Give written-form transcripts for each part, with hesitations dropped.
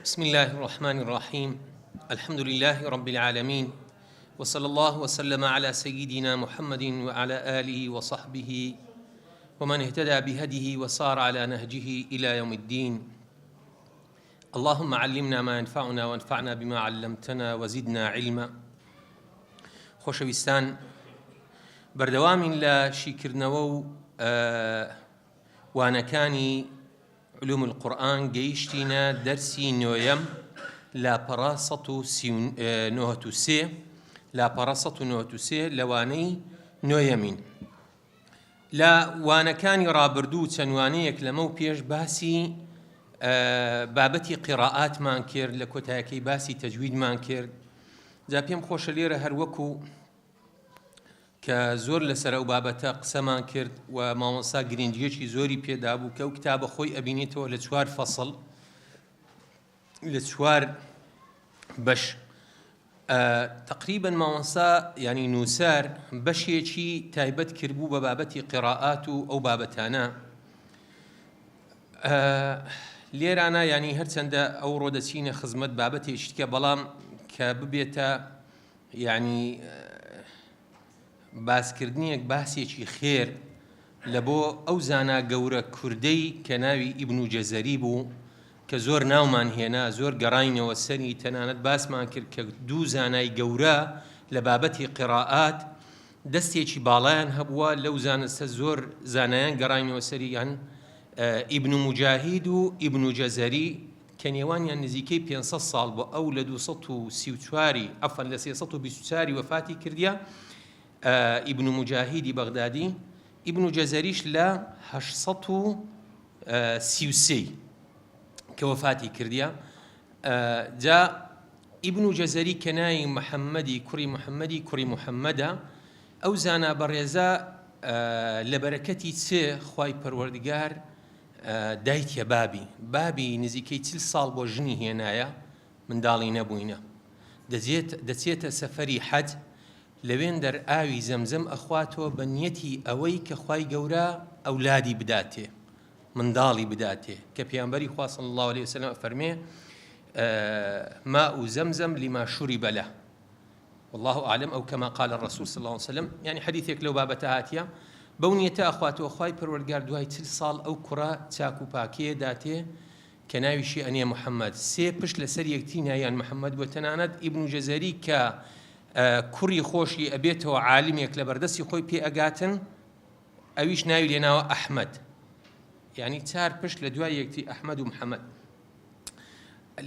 بسم الله الرحمن الرحیم الحمد لله رب العالمین وصلى الله وسلم على سيدنا محمد وعلى آله وصحبه ومن اهتدى بهديه وسار على نهجه إلى يوم الدين اللهم علمنا ما ينفعنا وانفعنا بما علمتنا وزدنا علما خۆشەویستان بەردەوامین لە شیکردنەوە و وانەکانی علوم القرآن گەیشتینە دەرسی نۆیەم لاپەڕە 193 لاپەڕە 193 لە وانەی نۆیەمین لە وانەکانی ڕابردوو چەند وانەیەک لەمەو پێش باسی بابەتی قیڕائاتمان کرد لە کۆتایەکەی باسی تەجویدمان کرد جا پێم خۆشە لێرە هەروەکو کە زۆر لەسەر ئەو بابەتە قسەمان کرد و مامۆستا گرنگیەکی زۆری پێدابوو کە ئەو کتابە خۆی ئەبینێتەوە لە چوار فەسڵ لە چوار بەش تقریبا مامۆستا ینی نووسەر بەشێکی تایبەت کردبوو بە بابەتی قیڕائات و ئەو بابەتانە لێرانە ینی هەرچەندە ئەو ڕۆ دەچینە خزمەت بابەتێکی تکە بەڵام کە ببێتە یعنی باسکردنیەک باسێکی خێر لە بۆ ئەو زانا گەورە کوردەی کە ناوی ئیبن جەزەری بوو کە زۆر ناومان هێنا زۆر گەڕاینەوە سەری تەنانەت باسمان کرد کە دوو زانای گەورە لە بابەتی قیڕائات دەستێکی باڵایان هەبووە لەو زانستە زۆر زانایان گەڕاینەوە سەری یان ئیبن موجاهید و ئیبن جەزەری کە نێوانیان نزیکەی 500 ساڵ بۆ ئەو لە 234 عەفوەن لە 324 وەفاتی کردیە ئیبن موجاهیدی بەغدادی ئیبن جەزەریش لە 833 کە وەفاتی کردیە جا ئیبن جەزەری کە ناوی محەممەدی کوڕی محەممەدی کوڕی محەممەدە ئەو زانا بەڕێزە لە بەرەکەتی چ خوای پەروەردگار دایتیە بابی بابی نزیکەی چل ساڵ بۆ ژنی هێنایە منداڵی نەبووینە دەجێت دەچێتە سەفەری حەج لەوێندەر ئاوی زەمزەم ئەخواتەوە بە نیەتی ئەوەی کە خوای گەورە ئەولادی بداتێ منداڵی بداتێ کە پێغەمبەری خوا صلی اللە علیه وسلم ئەفەرمێ ماء زمزم لما شرب له والله اعلم او كما قال الرسول صلى الله عليه وسلم یعنی حدیثێک لەو بابەتە هاتیە بەو نیەتە ئەخواتەوە خوای پەروەردگار دوای چل ساڵ ئەو کوڕە چاک و پاکەیە داتێ کە ناویشی ئەنێ محەممەد سێ پشت لەسەر یەکتری ناویان محەممەد بووە تەنانەت ئیبن جەزەری کە کوڕی خۆشی ئەبێتەوە عالمێک لە بەردەستی خۆی پێ ئەگاتن ئەویش ناوی لێناوە ئەحمەد یعنی چار پشت لە دوای یەکتری ئەحمەد و محەممەد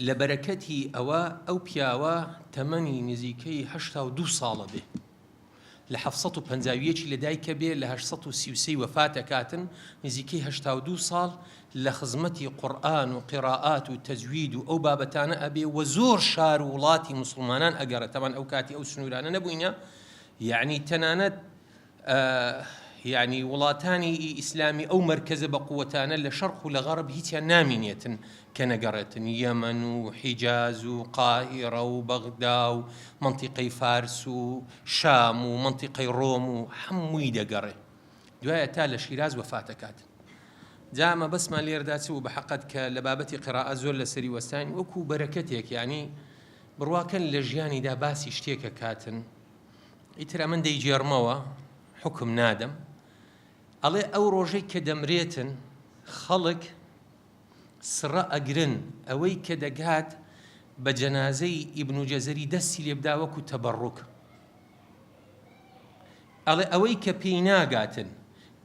لە بەرەکەتی ئەوە ئەو پیاوە تەمەنی نزیکەی 82 ساڵە بێ لە 751 لە دایکە بێ لە 833 وەفاتەکاتن نزیکەی 82 ساڵ لە خزمەتی قورآن و قیڕائات و تەجوید و ئەو بابەتانە ئەبێ و زۆر شار و وڵاتی مسلمانان ئەگەڕێ تەمان ئەو کاتی ئەو سنوورانە نەبووینە یعنی تەنانەت یانی وڵاتانی ئی ئیسلامی ئەو مەرکەزە بە قوەتانە لە شەرق و لە غەڕب هیچیان نامینێتن کە نەگەڕێتن یەمەن و حیجاز و قاهیڕە و بەغدا و مەنتیقەی فارس و شام و مەنتیقەی ڕۆم و هەمووی دەگەڕێ دوایە تا لە شیراز وەفاتەکات جا مەبەستمان لێردا چ بوو بە حەقەت کە لە بابەتی قیڕائە زۆر لەسەری وەستاین وەکو بەرەکەتێک یانی بڕواکەن لە ژیانیدا باسی شتێکە کاتن ئیتر ئەمن دەیگێڕمەوە حوکم نادەم ئەڵێ ئەو ڕۆژەی کە دەمرێتن خەڵک سڕە ئەگرن ئەوەی کە دەگات بە جەنازەی ئیبن و جەزەری دەستی لێ بدا وەکو تەبەڕوک ئەڵێ ئەوەی کە پێی ناگاتن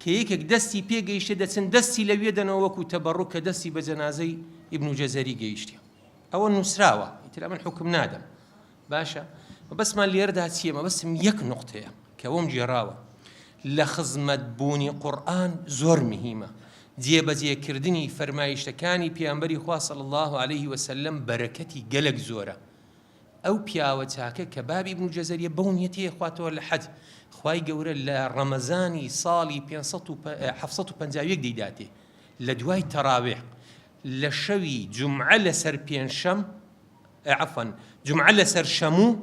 کە یەکێک دەستی پێ گەیشتێ دەچن دەستی لەوێ دەنەوە وەکو تەبەڕوک کە دەستی بە جەنازەی ئیبن و جەزەری گەیشتێ ئەوە نووسراوە ئیتر ئەمن حوکم نادەم باشە مەبەستمان لێرەدا چییە مەبەستم یەک نوقتەیە کە بۆم گێڕاوە لە خزمەت بوونی قورئان زۆر مهیمە جێبەجێکردنی فەرمایشتەکانی پێغەمبەری خوا صلی الله علیه وسلم بەرەکەتی گەلەک زۆرە ئەو پیاوە چاکە کە بابی ابن جەزەریە بەو نیەتەیە خواتەوە لە حەج خوای گەورە لە ڕەمەزانی ساڵی 751 دەیداتێ لە دوای تەراویح لە شەوی جومعە لەسەر پێنجشەم عەفوەن جومعە لەسەر شەموو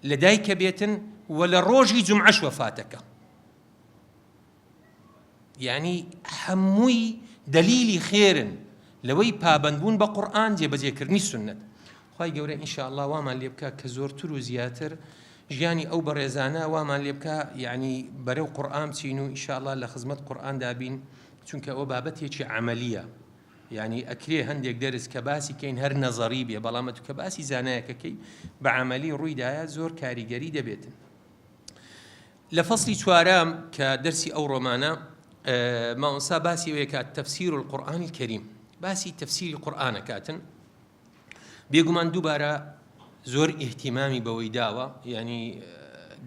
لە دایکە بێتن و لە ڕۆژی جومعەش وەفاتەکە یعنی هەمووی دەلیلی خێرن. لەوەی پابەندبوون بە قورئان جێبەجێکردنی سوننەت. خوای گەورە ان شاء اللە وامان لێ بکا کە زۆرتر و زیاتر ژیانی ئەو بەڕێزانە وامان لێ بکا یعنی بەرەو قورئان بچین و ان شاء اللە لە خزمەت قورئاندا بین چونکە ئەوە بابەتێکی عەمەلیە یعنی ئەکرێ هەندێک دەرس کە باسی کەین هەر نەزەری بێ بەڵام ئەتو کە باسی زانایەکەکەی بە عەمەلی ڕوویدایە زۆر کاریگەری دەبێتن. لە فەسلی چوارەم کە دەرسی ئەو ڕۆمانە مامۆستا باسی ئەوەیە کات تفسیر القرآن الكريم باسی تفسیری قورآن کاتن بێگومان دووبارە زۆر ئیهتیمامی بەوەی داوە یعنی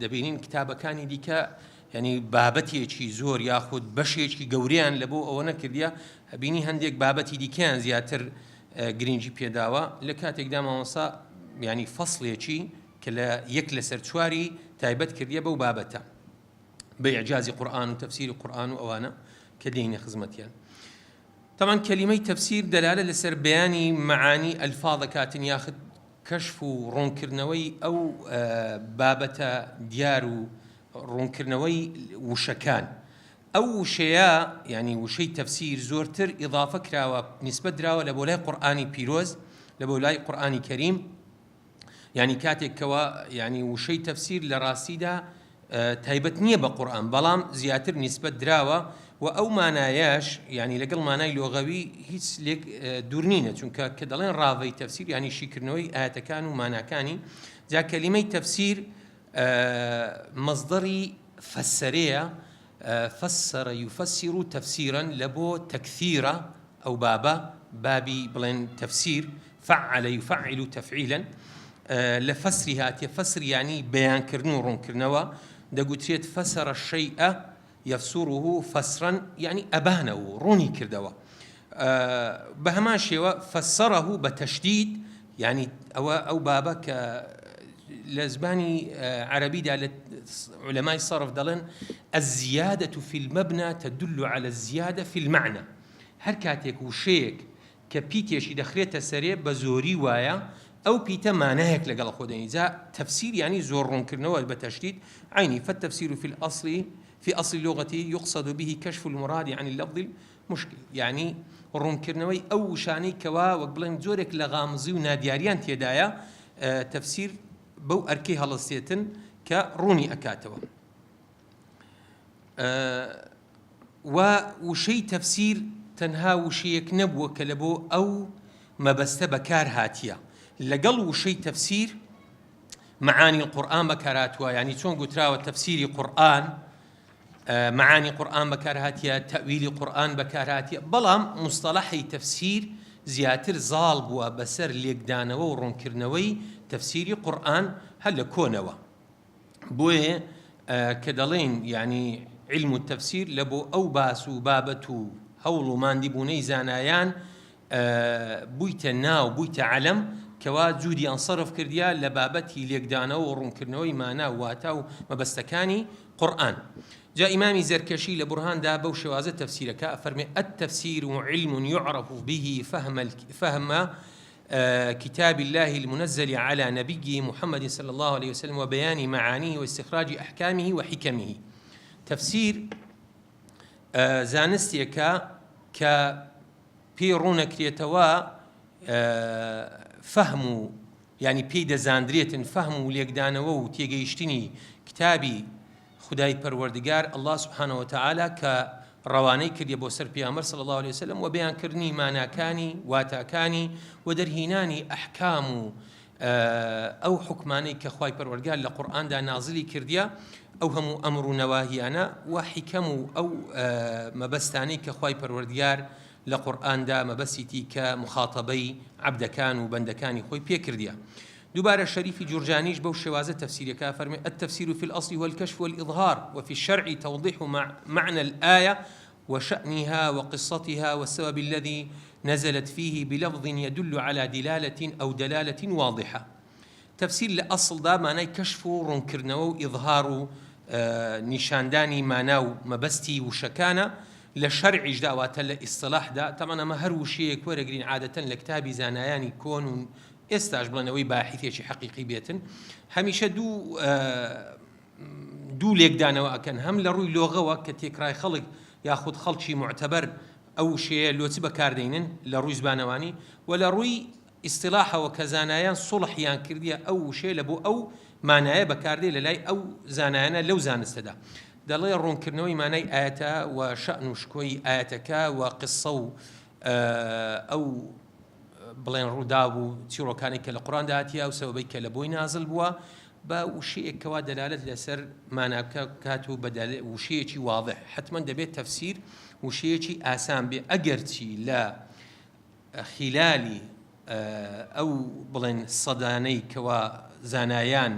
دەبینین کتابەکانی دیکە یعنی بابەتێکی زۆر یاخود بەشێکی گەوریان لە بۆ ئەوە نەکردە بینی هەندێک بابەتی دیکەیان زیاتر گرنگی پێداوە لە کاتێکدا مامۆستا ینی فەسلێکی کە لە یەک لەسەر چواری تایبەت کردیە بەو بابەتە بە ئیعجازی قورئان و تەفسیری قورئان و ئەوانە کە دێینە خزمەتیان. تەبعەن کەلیمەی تەفسیر دەلالە لەسەر بەیانی مەعانی ئەلفاظ دەکاتن یاخد کەشف و ڕوونکردنەوەی ئەو بابەتە دیار و ڕوونکردنەوەی وشەکان. ئەو وشەیە یانی وشەی تەفسیر زۆرتر ئیضافە کراوە نیسبەت دراوە لە بۆ لای قورئانی پیرۆز لە بۆ لای قورئانی کەریم یانی کاتێک کەوا یانی وشەی تەفسیر لە ڕاستیدا تایبەت نییە بە قورئان بەڵام زیاتر نیسبەت دراوە و ئەو مانایەش یانی لەگەڵ مانای لۆغەوی هیچ لێک دوور نینە چونکە کە دەڵێن ڕاڤەی تەفسیر یانی شیکردنەوەی ئاەتەکان و ماناکانی جا کەلیمەی تەفسیر مەصدەری فەسەرەیە فسر یفسر تفسیرا لە بۆ تەکثیرە ئەو بابە بابی بڵێن تەفسیر فعل یفعل تفعیلا لە فەسری هاتیە فەسر یانی بەیانکردن و ڕوونکردنەوە دەگوترێت فسر الشیء یفسره فسرا یعنی ئەبانە و ڕوونی کردەوە بە هەمان شێوە فسره بە تەشدید یعنی ئەوە ئەو بابە کە لە زمانی عەرەبیدا لە علەمای صرف دەڵێن الزیادة في المبنى تدل على الزیادە في المعنى هەر کاتێک وشەیەک کە پیتێکی دەخرێتە سەرێ بە زۆری وایە ئەو پیتە مانایەک لەگەڵ خۆ دێنی جا تەفسیر یانی زۆر ڕوونکردنەوە بە تەشدید عینی فالتفسیر في الأصل في أصل اللغة يقصد به كشف المراد عن اللفظ المشکل یانی ڕوونکردنەوەی ئەو وشانەی کەوا وەک بڵێن جۆرێک لە غامزی و نادیاریان تێدایە تەفسیر بەو ئەرکەی هەڵەسێتن کە ڕوونی ئەکاتەوە و وشەی تەفسیر تەنها وشەیەک نەبووە کە لە بۆ ئەو مەبەستە بەکار هاتیە لەگەڵ وشەی تەفسیر معانی القرآن بەکارهاتووە یعنی چۆن گوتراوە تەفسیری قورئان معانی قورئان بەکارهاتیە تەویلی قورئان بەکارهاتیە بەڵام مستەڵەحی تەفسیر زیاتر زاڵ بووە بەسەر لێکدانەوە و ڕوونکردنەوەی تەفسیری قورئان هەر لە کۆنەوە بۆیە کە دەڵێین یعنی علم التفسیر لە بۆ ئەو باس و بابەت و هەوڵ و ماندیبوونەی زانایان بوویتە ناو بوویتە عەلەم کەوا جودیان سەرف کردیە لە بابەتی لێکدانەوە و ڕوونکردنەوەی مانا و واتا و مەبەستەکانی قورئان. جا ئیمامی زەرکەشی لە بورهاندا بەو شێوازە تەفسیرەکە ئەفەرمێ التفسیر علم یعرف به فهم فهم كتاب الله المنزل على نبيه محمد صلى الله عليه وسلم وبيان معانيه واستخراج أحكامه وحكمه تفسير زانستێکە کە پێی ڕوونەکرێتەوە فەهم و یانی پێی دەزاندرێتن فەهم و لێکدانەوە و تێگەیشتنی کتابی خودای پەروەردگار اللە سبحانە وتعالی کە ڕەوانەی کردیە بۆ سەر پێغەمبەر صلی اللە علیه وسلم و بەیانکردنی ماناکانی واتاکانی و دەرهینانی ئەحکام و ئەو حوکمانەی کە خوای پەروەردگار لە قورئاندا نازلی کردیە ئەو هەموو ئەمر و نەواهیانە و حیکەم و ئەو مەبەستانەی کە خوای پەروەردگار لە قورئاندا مەبەسیتی کە مخاتەبەی عەبدەکان و بەندەکانی خۆی پێ کردیە. دووبارە شەریفی جورجانیش بەو شێوازە تەفسیرەکە فەرمی التفسیر فی الأصل هو الكشف والإظهار وفي الشرع توضيح معنى الآية وشأنها وقصتها والسبب الذي نزلت فيه بلفظ يدل على دلالة أو دلالة واضحة تەفسیر لە ئەسڵدا مانای کەشف و ڕوونکردنەوە و ئیظهار و نیشاندانی مانا و مەبەستی وشەکانە، لە شەرعیشدا واتە لە ئیستڵاحدا، تەبعەن ئەمە هەر وشەیەک وەرەگرین عادەتەن لە کتابی زانایانی کۆن و ئێستاش بڵێن ئەوەی باحیثێکی حەقیقی بێتن هەمیشە دوو دوو لێکدانەوە ئەکەن هەم لە ڕووی لۆغەوە کە تێکڕای خەڵک یاخود خەڵکی موعتەبەر. ئەو وشەیە لۆ چ بەکار دەینن لە ڕووی زبانەوانی و لە ڕووی ئیستیلاحەوە کە زانایان سوڵحیان کردیە ئەو وشەیە لە بۆ ئەو مانایە بەکار دێ لە لای ئەو زانایانە لەو زانستەدا. دەڵێ ڕوونکردنەوەی مانای ئایەتە و شەئن و شکۆی ئایەتەکە و قیسسە و ئەو بڵێن ڕووداو و چیڕۆکانەی کە لە قورئاندا هاتیە ئەو سەبەبەی کە لە بۆی نازل بووە بە وشەیەک کەوا دەلالەت لەسەر ماناکە بکات و بە وشەیەکی واضح حتمما دەبێت تەفسیر وشەیەکی ئاسان بێ ئەگەرچی لە خیلالی ئەو بڵێن سەدانەی کەوا زانایان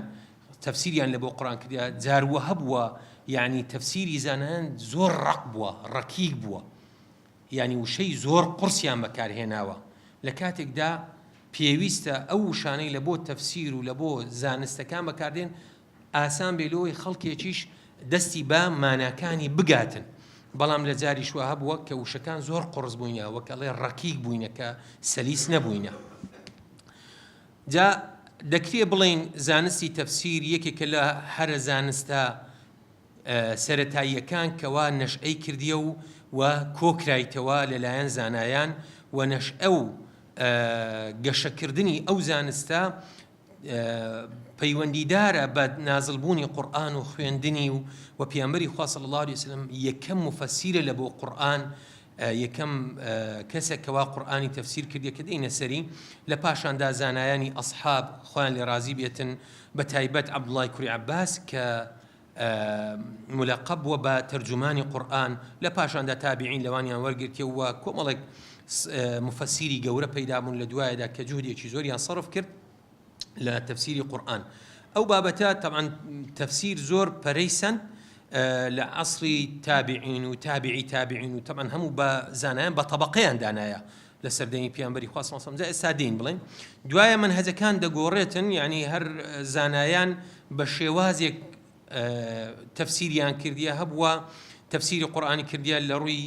تەفسیریان لە بۆ قورئان کردە جار وە هەبووە یعنی تەفسیری زانایان زۆر ڕق بووە ڕەکیک بووە یانی وشەی زۆر قورسیان بەکارهێناوە لە کاتێکدا پێویستە ئەو وشانەی لە بۆ تەفسیر و لە بۆ زانستەکان بەکاردێن ئاسان بێ لۆی خەڵکێکیش دەستی بە ماناکانی بگاتن بەڵام لە جاریش وا هەبووە کە وشەکان زۆر قوڕس بووینە وەک ئەڵێ ڕەکیک بووینە کە سەلیس نەبووینە جا دەکرێ بڵێین زانستی تەفسیر یەکێکە لە هەرە زانستە سەرەتاییەکان کەوا نەشئەی کردیە و و کۆکرایتەوە لەلایەن زانایان و نەشئە و گەشەکردنی ئەو زانستە پەیوەندیدارە بە نازلبوونی قورئان و خوێندنی و و پێغەمبەری خوا صلی اللە علیه وسلم یەکەم مفەسیرە لە بۆ قورئان یەکەم کەسە کەوا قورئانی تەفسیر کردیە کە دێینە سەری لە پاشاندا زانایانی ئەصحاب خۆیان لێ ڕازی بێتن بە تایبەت عەبدوڵای کوری عەباس کە ملقب بووە بە تەرجومانی قورئان لە پاشاندا تابعین لەوانیان وەرگرتیە و کۆمەڵێک مفەسیری گەورە پەیدا بوون لە دوایدا کە جوهدێکی زۆریان سەرف کرد لە تەفسیری قورئان ئەو بابەتە تەبعەن تەفسیر زۆر پەرەی سەند لە عەسری تابعین و تابعی تابعین و تەبعەن هەموو بە زانایان بە تەبەقەیان دانایە لە سەردەمی پیامبەری خوا صلی الله علیه و سلم ئێستا دین بڵێن دوایە مەنهەجەکان دەگۆڕێتن یعنی هەر زانایان بە شێوازێک تەفسیریان کردیە هەبووە تەفسیری قورئانی کردیە لە ڕووی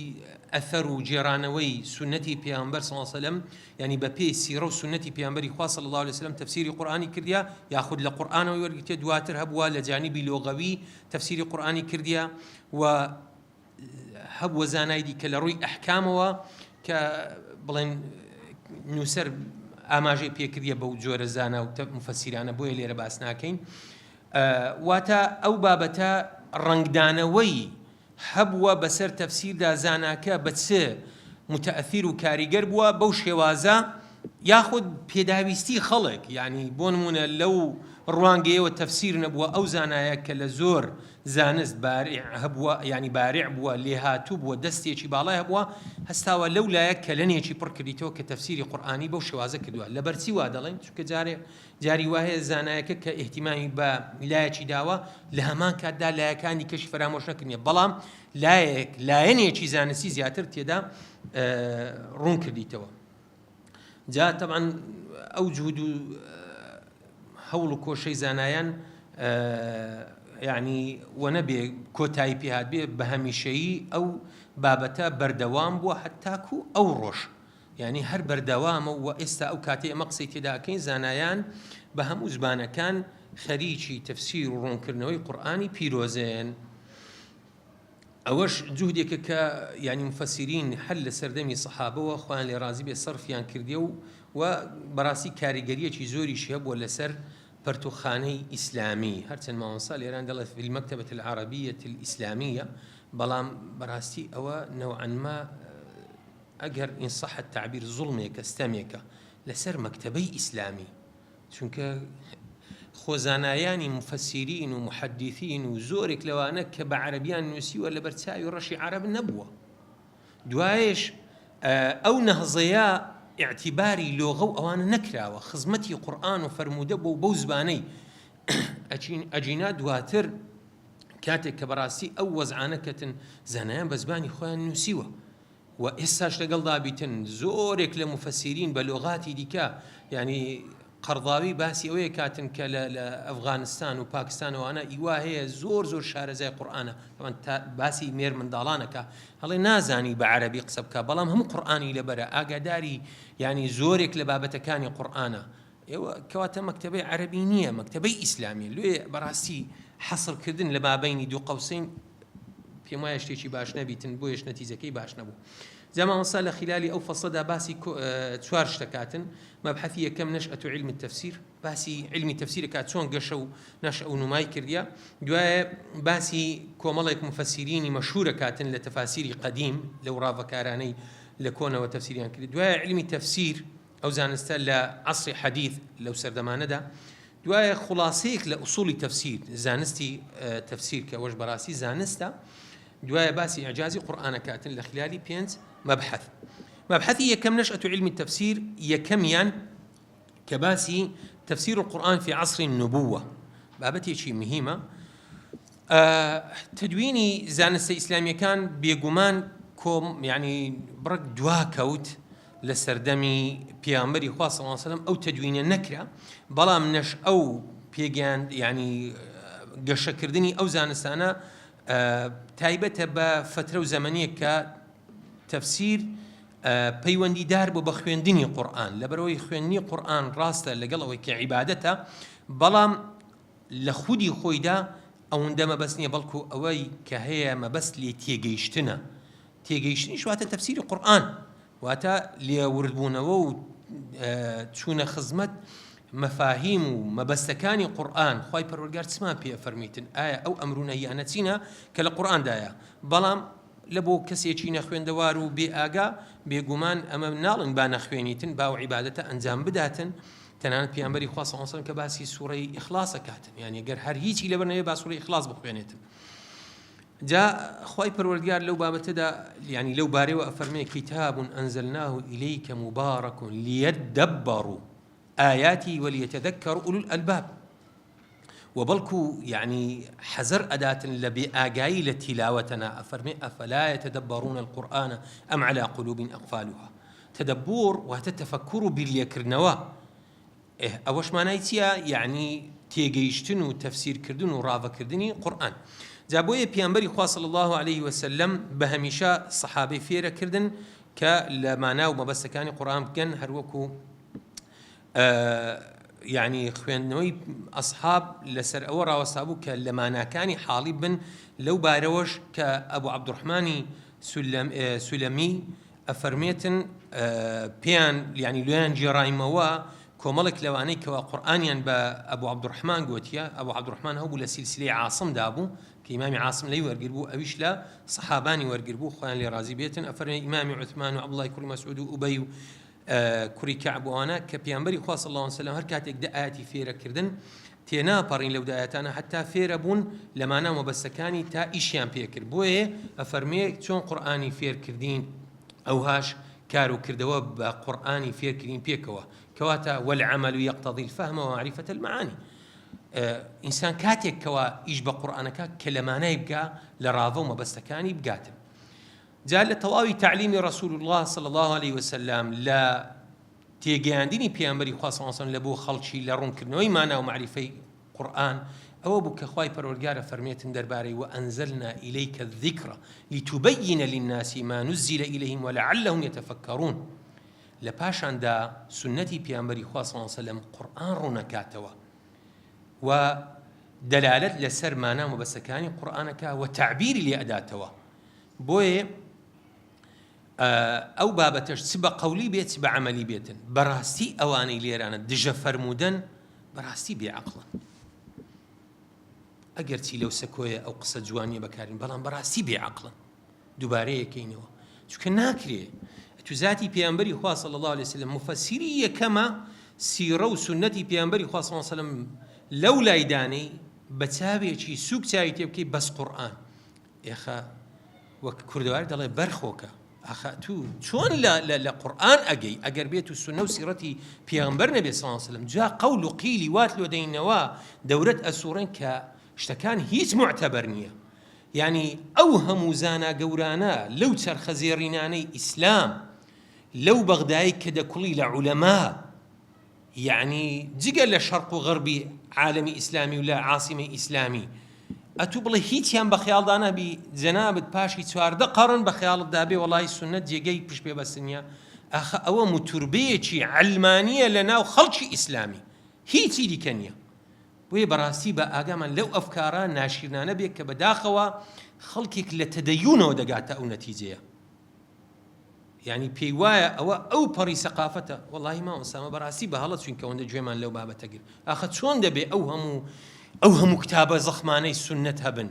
ئەثەر و گێڕانەوەی سوننەتی پێغەمبەر صلی الله علیه وسلم یعنی بە پێی سیرە و سوننەتی پێغەمبەری خوا صلی الله علیه وسلم تەفسیری قورئانی کردیە یاخود لە قورئانەوە وەرگرتیە دواتر هەبووە لە جانیبی لۆغەوی تەفسیری قورئانی کردیە و هەبووە زانای دیکە لە ڕووی ئەحکامەوە کە بڵێن نووسەر ئاماژەی پێکردیە بەو جۆرە زانا و مفەسیرانە بۆیە لێرە باس ناکەین واتە ئەو بابەتە ڕەنگدانەوەی هەبووە بەسەر تەفسیردا زاناکە بە چ متەئەسیر و کاریگەر بووە بەو شێوازە یاخود پێداویستی خەڵک یانی بۆ نموونە لەو ڕوانگەیەوە تەفسیر نەبووە ئەو زانایە کە لە زۆر زانست بارع هەبووە یانی بارع بووە لێهاتوو بووە دەستێکی باڵای هەبووە هەستاوە لەو لایە کەلەنێکی پڕ کردیتەوە کە تەفسیری قورئانی بەو شێوازە کردووە لەبەرچی وا دەڵێن چونکە جارێ جاری وا هەیە زانایەکە کە ئیهتیمامی بە لایەکی داوە لە هەمان کاتدا لایەکانی کەشی فەرامۆش نەکردنیە بەڵام لایەک لایەنێکی زانستی زیاتر تێدا ڕوون کردیتەوە جا تەبعەن ئەو جهود و هەوڵ و کۆشەی زانایان یعنی وەنەبێ کۆتایی پێهات بێ بە هەمیشەیی ئەو بابەتە بەردەوام بووە هەتاکو ئەو ڕۆژ یانی هەر بەردەوامە و ئێستا ئەو کاتەی ئەمە قسەی تێدا ئەکەین زانایان بە هەموو زمانەکان خەریکی تەفسیر و ڕوونکردنەوەی قورئانی پیرۆزن. ئەوەش جوهدێکە کە یانی مفەسیرین هەر لە سەردەمی سەحابەوە خۆیان لێ ڕازی بێ سەرفیان کردیە و و بەڕاستی کاریگەریەکی زۆریش هەبووە لەسەر پەرتوخانەی ئیسلامی هەرچەند مامۆستا لێران دەڵێت فی المەکتەبە العربیە الئیسلامیە بەڵام بەڕاستی ئەوە نەوعا ما ئەگەر ان صح التعبیر زوڵمێکە ستەمێکە لەسەر مەکتەبەی ئیسلامی چونکە خۆ زانایانی موفەسیرین و موحەدیثین و زۆرێک لەوانە کە بە عەرەبیان نووسیوە لەبەر چاوی ڕەشی عەرەب نەبووە دوایش ئەو نەهزەیە ئیعتیباری لۆغە و ئەوانە نەکراوە خزمەتی قورئان و فەرموودە بۆ بەو زبانەی ئەچین ئەجینا دواتر کاتێک کە بەڕاستی ئەو وەزعانە کەتن زانایان بە زبانی خۆیان نووسیوە و ئێستاش لەگەڵدا بیتن زۆرێک لە موفەسیرین بە لۆغاتی دیکە یانی قەرضاوی باسی ئەوەیە کاتن کە لە لە ئەفغانستان و پاکستان وانە ئیوا هەیە زۆر زۆر شارەزای قورئانە طبعا تا باسی مێر منداڵانەکە هەڵێ نازانی بە عەرەبی قسە بکە بەڵام هەموو قورئانی لەبەرە ئاگاداری یانی زۆرێک لە بابەتەکانی قورئانە ئێوە کەواتە مەکتەبەی عەرەبی نییە مەکتەبەی ئیسلامیە لێ بەڕاستی حەسرکردن لە مابینی دوو قەوسین پێم وایە شتێکی باش نەبیتن بۆیەش نەتیجەکەی باش نەبوو. جا مامۆستا لە خیلالی ئەو فەسڵەدا باسی چوار شت دەکاتن، مەبحەثی یەکەم نشأة علم التفسیر، باسی علمی تەفسیر ئەکات چۆن گەشە و نەشئە و نومای کردیە، دوایە باسی کۆمەڵێک موفەسیرینی مەشهور ئەکاتن لە تەفاسیری قەدیم لەو ڕاڤەکارانەی لە کۆنەوە تەفسیریان کرد، دوایە علمی تەفسیر ئەو زانستە لە عەسری حەدیث لەو سەردەمانەدا، دوایە خوڵاسەیەک لە ئوسوڵی تەفسیر، زانستی تەفسیر کە ئەوەش بەڕاستی زانستە، دوایە باسی ئیعجازی قورئان ئەکاتن لە خلالی پێنج مەبحەث. مەبحەثی یەکەم نشأة علم التفسیر یەکەمیان کە باسی تفسیر القرآن في عصر النبوة بابەتێکی مهمە تدوینی زانستە ئیسلامیەکان بێگومان کۆم یعنی بڕک دوا کەوت لە سەردەمی پێغەمبەری خوا صلی اللە علیە وسلم ئەو تەدوینە نەکرا بەڵام نەش ئەو پێگەیاند یعنی گەشەکردنی ئەو زانستانە تایبەتە بە فترە و زەمەنیەک کە تەفسیر پەیوەندیدار بوو بە خوێندنی قورئان لەبەرەوەی خوێندنی قورئان ڕاستە لەگەڵ ئەوەی کە عیبادەتە بەڵام لە خودی خۆیدا ئەوەندە مەبەست نییە بەڵکو ئەوەی کە هەیە مەبەست لێ تێگەیشتنە تێگەیشتنیش واتە تەفسیری قورئان واتە لێوردبوونەوە و چوونە خزمەت مەفاهیم و مەبەستەکانی قورئان خوای پەروەردگار چمان پێ ئەفەرمیتن ئایا ئەو ئەمر و نەهیانە چینە کە لە قورئاندایە بەڵام لە بۆ کەسێکی نەخوێندەوار و بێ ئاگا بێگومان ئەمە ناڵن با نەخوێنیتن با و عیبادەتە ئەنجام بداتن تەنانەت پێغەمبەری خوا صلی اللە علیه و سلم کە باسی سوڕەی ئیخلاص ئەکاتن یعنی گەر هەر هیچی لەبەر نەبێ با سوڕەی ئیخلاص بخوێنێتن جا خوای پەروەردگار لەو بابەتەدا یعنی لەو بارەوە ئەفەرمێ کتاب أنزلناه إليك مبارك ليدبروا آياته وليتذكر أولو الألباب و بەڵکو یعنی حەزەر ئەداتن لە بێ ئاگایی لە تیلاوەتەنا ئەفەرمێ أفلا يتدبرون القرآن أم على قلوب أقفالها تدبر واتە تەفەکر و بیرلێکردنەوە ئه ئەوەش مانای چیە؟ یەعنی تێگەیشتن و تەفسیر کردن و ڕاڤەکردنی قورئان. جا بۆیە پیامبەری خوا صلی اللە علیه وسلم بە هەمیشە سەحابەی فێرە کردن کە لە مانا و مەبەستەکانی قورئان بگەن هەروەکو یعنی خوێندنەوەی ئەصحاب لەسەر ئەوە ڕاوەستا بوو کە لە ماناکانی حاڵی بن لەو بارەوەش کە ئەبو عەبدوڕحمانی سولەمی ئەفەرمێتن پێیان یانی لۆیان گێڕایمەوە کۆمەڵێک لەوانەی کەوا قورئانیان بە ئەبو عەبدوڕەحمان گۆتیە، ئەبو عەبدوڕەحمان هەبوو لە سیلسلەی عاسمدا بوو کە ئیمامی عاسم لێی وەرگر بوو ئەویش لە سەحابانی وەرگر بوو خوایان لێ ڕازی بێتن ئەفەرمێ ئیمامی عوثمان و عەبدوڵای کوڕی مەسعود و ئوبەی و کوڕی کەعب و ئەوانە کە پێغەمبەری خوا صلی اللە علیه وسلم هەر کاتێک دە ئایەتی فێرە کردن تێناپەڕین لەو دە ئایەتانە هەتا فێرە بوون لە مانا و مەبەستەکانی تا ئیشیان پێ کرد بۆیە ئەفەرموێ چۆن قورئانی فێر کردین ئەوهاش کار و کردەوە بە قورئانی فێر کردین پێکەوە کەواتە والعمل يقتضي الفهم ومعرفة المعاني ئینسان کاتێک کەوا ئیش بە قورئانەکە کە لە مانای بگا لە ڕاڤە و مەبەستەکانی بگاتن جا لە تەواوی تەعلیمی رسول اللە صلی اللە علیه وسلم لە تێگەیاندنی پێغەمبەری خوا صلی اللە علیه وسلم لە بۆ خەڵکی لە ڕوونکردنەوەی مانا و مەعریفەی قورئان ئەوە بوو کە خوای پەروەردگار ئەفەرمێتن دەربارەی وأنزلنا إليك الذكر لتبين للناس ما نزل إليهم ولعلهم يتفكرون لە پاشاندا سوننەتی پێغەمبەری خوا صلی اللە علیه وسلم قورئان ڕوونەکاتەوە و دەلالەت لەسەر مانا و مەبەستەکانی قورئانەکە و تەعبیری لێ ئەداتەوە بۆیە ئەو بابەتەش چ بە قەولی بێت چ بە عەمەلی بێتن بەڕاستی ئەوانەی لێرانە دژە فەرموودەن بەڕاستی بێ عەقڵن ئەگەرچی لەو سەکۆیە ئەو قسە جوانیە بەکارین بەڵام بەڕاستی بێ عەقڵن دووبارەیەکەینەوە چونکە ناکرێ تو ذاتی پێغەمبەری خوا صلی الله علیه وسلم مفسری یەکەمە سیڕە و سوننەتی پێغەمبەری خوا صلی الله علیه وسلم لەو لای دانەی بە چاوێکی سوک چاوی تێ بکەی بەس قورئان ئێخە وەک کوردەواری دەڵێ بەرخۆکە ئاخە تو چۆن لە لە لە قورئان ئەگەی ئەگەر بێت و سوننە و سیڕەتی پێغەمبەر نەبێ صلی الله علیه وسلم جا قەول و قیلی وات لۆ دەینەوە دەورەت ئەسوڕێن کە شتەکان هیچ معتەبەر نییە یانی ئەو هەموو زانا گەورانە لەو چەرخە زێڕینانەی ئیسلام لەو بەغدایەی کە دەکوڵی لە عولەما یەعنی جگە لە شەرق و غەربی عالەمی ئیسلامی و لە عاسیمەی ئیسلامی ئەتوو بڵێ هیچیان بە خەیاڵدا نەبی جەنابت پاشی 14 قەڕن بە خەیاڵتدا بێ وەڵی سوننەت جێگەی پشت پێ بەستن نییە ئاخە ئەوە موتوربەیەکی عەلمانییە لە ناو خەڵکی ئیسلامی هیچی دیکە نییە بۆیە بەڕاستی با ئاگامان لەو ئەفکارە ناشیرنانە بێت کە بەداخەوە خەڵکێک لە تەدەیونەوە دەگاتە ئەو نەتیجەیە. یانی پێی وایە ئەوە ئەو پەڕی سەقافەتە. وەڵاهی مامۆستا ئەمە بەڕاستی بە هەڵە چووین کە ئەوەندە گوێمان لەو بابەتە گرت. ئاخە چۆن دەبێ ئەو هەموو ئەو هەموو کتابە زەخمانەی سوننەت هەبن؟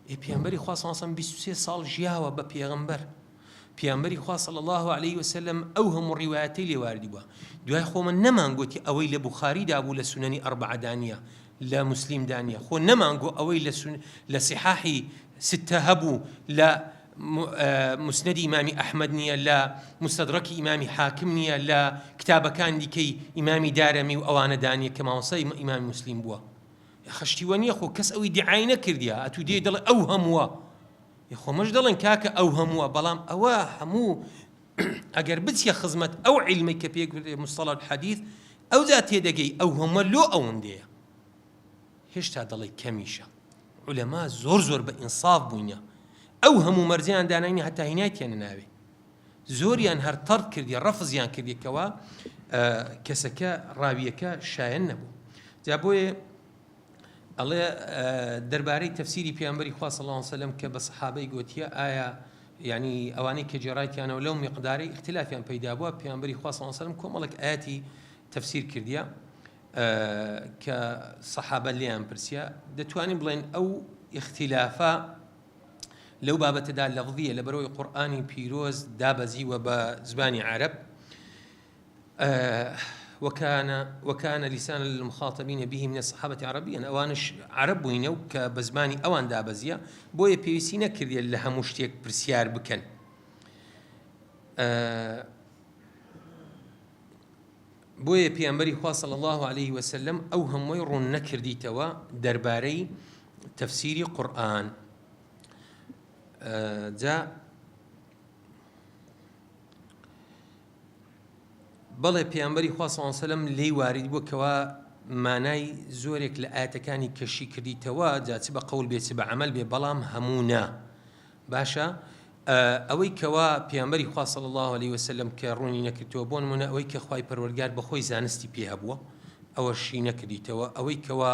ئێ پێغەمبەری خوا صلی الله علیه و سلم 23 ساڵ ژیاوە بە پێغەمبەر. پێغەمبەری خوا صلی الله علیه و سلم ئەو هەموو ڕیوایەتەی لێ واردی بووە. دوای خۆ من نەمانگوتی ئەوەی لە بوخاریدا بوو لە سونەنی ئەربەعەدا نییە، لە موسلیمدا نییە. خۆ نەمانگۆ ئەوەی لە سون لە سیحاحی ستە هەبوو لە موسنەدی ئیمامی ئەحمەد نییە، لە موستەدرەکی ئیمامی حاکم نییە، لە کتابەکان دیکەی ئیمامی دارەمی و ئەوانەدا نییە کە مامۆستای ئیمامی موسلیم بووە. یاخە شتی وە نییە خۆ کەس ئەو ئیدعای نەکردیە ئەتوو دێی دەڵێ ئەو هەمووە. خۆ مەش دەڵێن کاکە ئەو هەمووە بەڵام ئەوە هەموو ئەگەر بچیە خزمەت ئەو عیلمەی کە پێ مصطلح الحدیث ئەوجا تێدەگەی ئەو هەمووە لۆ ئەوەندەیە. هێشتا دەڵێی کەمیشە. عولەما زۆر زۆر بە ئینساف بووینە ئەو هەموو مەرجەیان داناینە هەتا هینایتیانە ناوێ زۆریان هەر تەرد کردی ڕەفزیان کردی کەوا کەسەکە ڕاویەکە شایەن نەبوو جا بۆیە ئەڵێ دەربارەی تەفسیری پێغەمبەری خوا صلی الله علیه وسلم کە بە سەحابەی گوتیە ئایا یعنی ئەوانەی کە جێڕایتیانەوە لەو میقدارەی ئیختلافیان پەیدا بووە پێغەمبەری خوا صلی الله علیه وسلم کۆمەڵێک ئاەتی تەفسیر کردیە کە سەحابە لێیان پرسیە دەتوانین بڵێن ئەو ئیختیلافە لەو بابەتەدا لەفظیە لەبەرەوەی قورئانی پیرۆز دابەزیوە بە زبانی عەرەب وكان وكان لسان المخاطبين به من الصحابة عربيا ئەوانش عەرەب بووینە و کە بە زمانی ئەوان دابەزیە بۆیە پێویستی نەکردیە لە هەموو شتێک پرسیار بکەن. بۆیە پێغەمبەری خوا صلی اللە علیه وسلم ئەو هەمووی ڕوون نەکردیتەوە دەربارەی تەفسیری قورئان جا بەڵێ پێغەمبەری خوا صلی اللە علیه وسلم لێی وارد بووە کەوا مانای زۆرێک لە ئاەتەکانی کەشی کردیتەوە جا چ بە قەول بێ چ بە عەمەل بێ بەڵام هەموو نا باشە ئەوەی کەوا پێغەمبەری خوا صلی اللە علیە وسلم کە ڕوونی نەکردەوە بۆ نمونە ئەوەی کە خوای پەروەردگار بەخۆی زانستی پێ هەبووە ئەوەشی نەکردیتەوە ئەوەی کەوا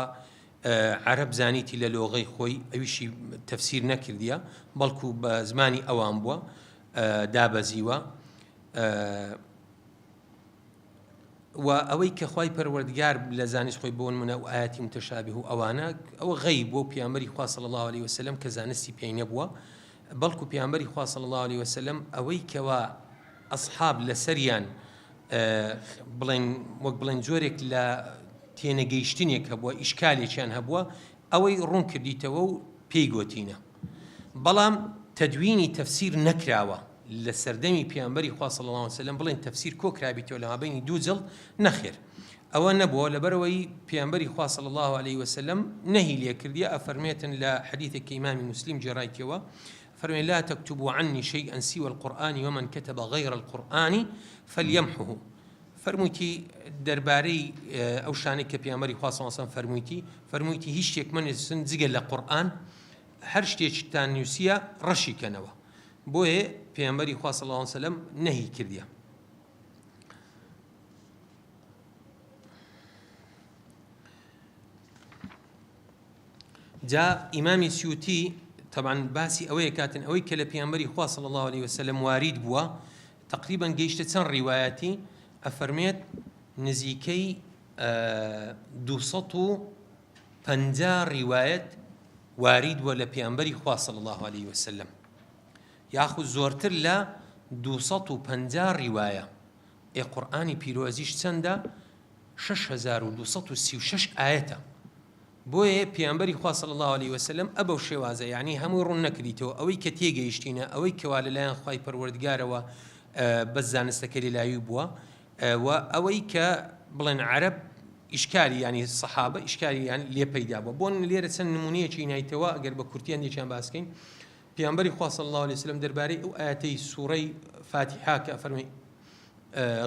عەرەب زانیتی لە لۆغەی خۆی ئەویشی تەفسیر نەکردیە بەڵکو بە زمانی ئەوان بووە دابەزیوە وە ئەوەی کە خوای پەروەردگار لە زانست خۆی بۆ نمونە ئەو ئایەتی متشابه و ئەوانە ئەوە غەیب بووە و پێغەمبەری خوا صلی اللە علیه وسلم کە زانستی پێی نەبووە بەڵکو پێغەمبەری خوا صلی اللە علیه وسلم ئەوەی کەوا ئەصحاب لەسەریان بڵێن وەک بڵێن جۆرێک لە تێنەگەیشتنێک هەبووە ئیشکالێکیان هەبووە ئەوەی ڕوون کردیتەوە و پێی گۆتینە بەڵام تەدوینی تەفسیر نەکراوە لە سەردەمی پێغەمبەری خوا صلی اللە علیە وسلم بڵێن تەفسیر کۆکرابیتەوە لە مابەینی دوو جڵد نەخێر ئەوە نەبووە لەبەرئەوەی پێغەمبەری خوا صلی اللە علیە وسلم نەهی لێ کردیە ئەفەرمێتن لە حەدیثێک کە ئیمامی موسلیم گێڕایتەوە فەرمێ لا تكتبوا عني شيئا سوى القرآن ومن كتب غير القرآن فليمحه فەرموویتی دەربارەی ئەو شتانەی کە پێغەمبەری خوا صلی اللە علیه وسلم فەرموویتی فەرموویتی هیچ شتێک مەنووسن جگە لە قورئان هەر شتێکتان نووسیە ڕەشی کەنەوە بۆیە پێغەمبەری خوا صلی اللە علیه وسلم نەهی کردیە. جا ئیمامی سیوتی طبعا باسی ئەوەیە کاتن ئەوەی کە لە پێغەمبەری خوا صلی الله علیه وسلم وارید بووە تقریبا گەیشتە چەند ڕیوایەتی ئەفەرمێت نزیکەی 250 ڕیوایەت وارید بووە لە پێغەمبەری خوا صلی الله علیه وسلم یاخود زۆرتر لە 250 ڕیوایە ئێ قورئانی پیرۆزیش چەندە 6236 ئایەتە بۆیە پێغەمبەری خوا صلی اللە علیە وسلم ئە بەو شێوازە یەعنی هەمووی ڕوون نەکردیتەوە ئەوەی کە تێگەیشتینە ئەوەی کەوا لەلایەن خوای پەروەردگارەوە بەس زانستەکە لەلاوی بووە و ئەوەی کە بڵێن عەرەب ئیشکالی یانی سەحابە ئیشکالیان لێ پەیدا بووە بۆن لێرە چەند نمونەیەکی نایتەوە ئەگەر بە کورتی هەندێکیان باسکەین پێغەمبەری خوا صلی اللە علیه وسلم دەربارەی ئەو ئایەتەی سوڕەی فاتیحا کە فەرمی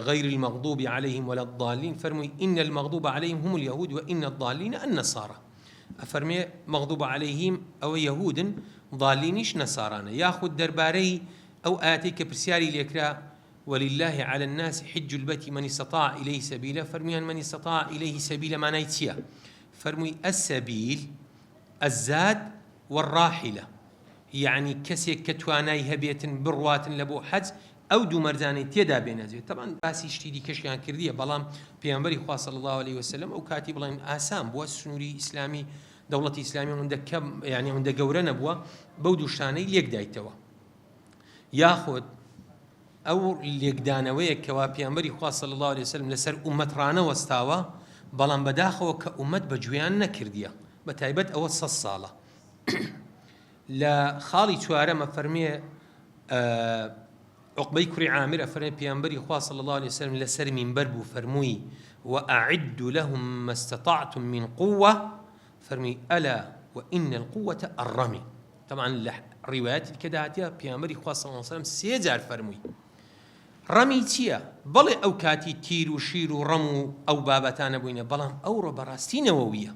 غير المغضوب عليهم ولا الضالين فەرمووی إن المغضوب عليهم هم اليهود وإن الضالين النصارى ئەفەرمێ مغضوب عليهم ئەوە یەهودن ضالینیش نەسارانە یاخود دەربارەی ئەو ئایەتەی کە پرسیاری لێکرا ولله على الناس حج البيت من استطاع إليه سبيلا فەرموویان من استطاع إليه سبيلا مانای چییە فەرمووی السبيل الزاد والراحلة. یەعنی کەسێک کە توانای هەبێتن بڕواتن لە بۆ حەج ئەو دوو مەرجانەی تێدا بێنەجێ تەبعەن باسی شتی دیکەشیان کردیە بەڵام پێغەمبەری خوا صلی اللە علیە وسلم ئەو کاتی بڵێن ئاسان بووە سنووری ئیسلامی دەوڵەتی ئیسلامی ئەوەندە کەم یعنی ئەوەندە گەورە نەبووە بەو دوو شتانەی لێک دایتەوە یاخود ئەو لێکدانەوەیە کەوا پێغەمبەری خوا صلی اللە علیه وسلم لەسەر ئومەت ڕانەوەستاوە بەڵام بەداخەوە کە ئومەت بە گوێیان نەکردیە بە تایبەت ئەوە سە ساڵە لە خاڵی چوارەم ئەفەرمێ عقبەی کوڕی عامر ئەفەرمێ پێغەمبەری خوا صلی الله علیه وسلم لەسەر مینبەر بوو فەرمووی وأعدوا لهم ما استطعتم من قوة فەرمووی ألا وإن القوة الرمي طبعا لە ڕیوایەتی دیکەدا هاتیە پێغەمبەری خوا صلی الله علیه وسلم سێ جار فەرمووی ڕەمی چییە؟ بەڵێ ئەو کاتی تیر و شیر و ڕەم و ئەو بابەتانە بووینە بەڵام ئەوڕۆ بەڕاستی نەوەویە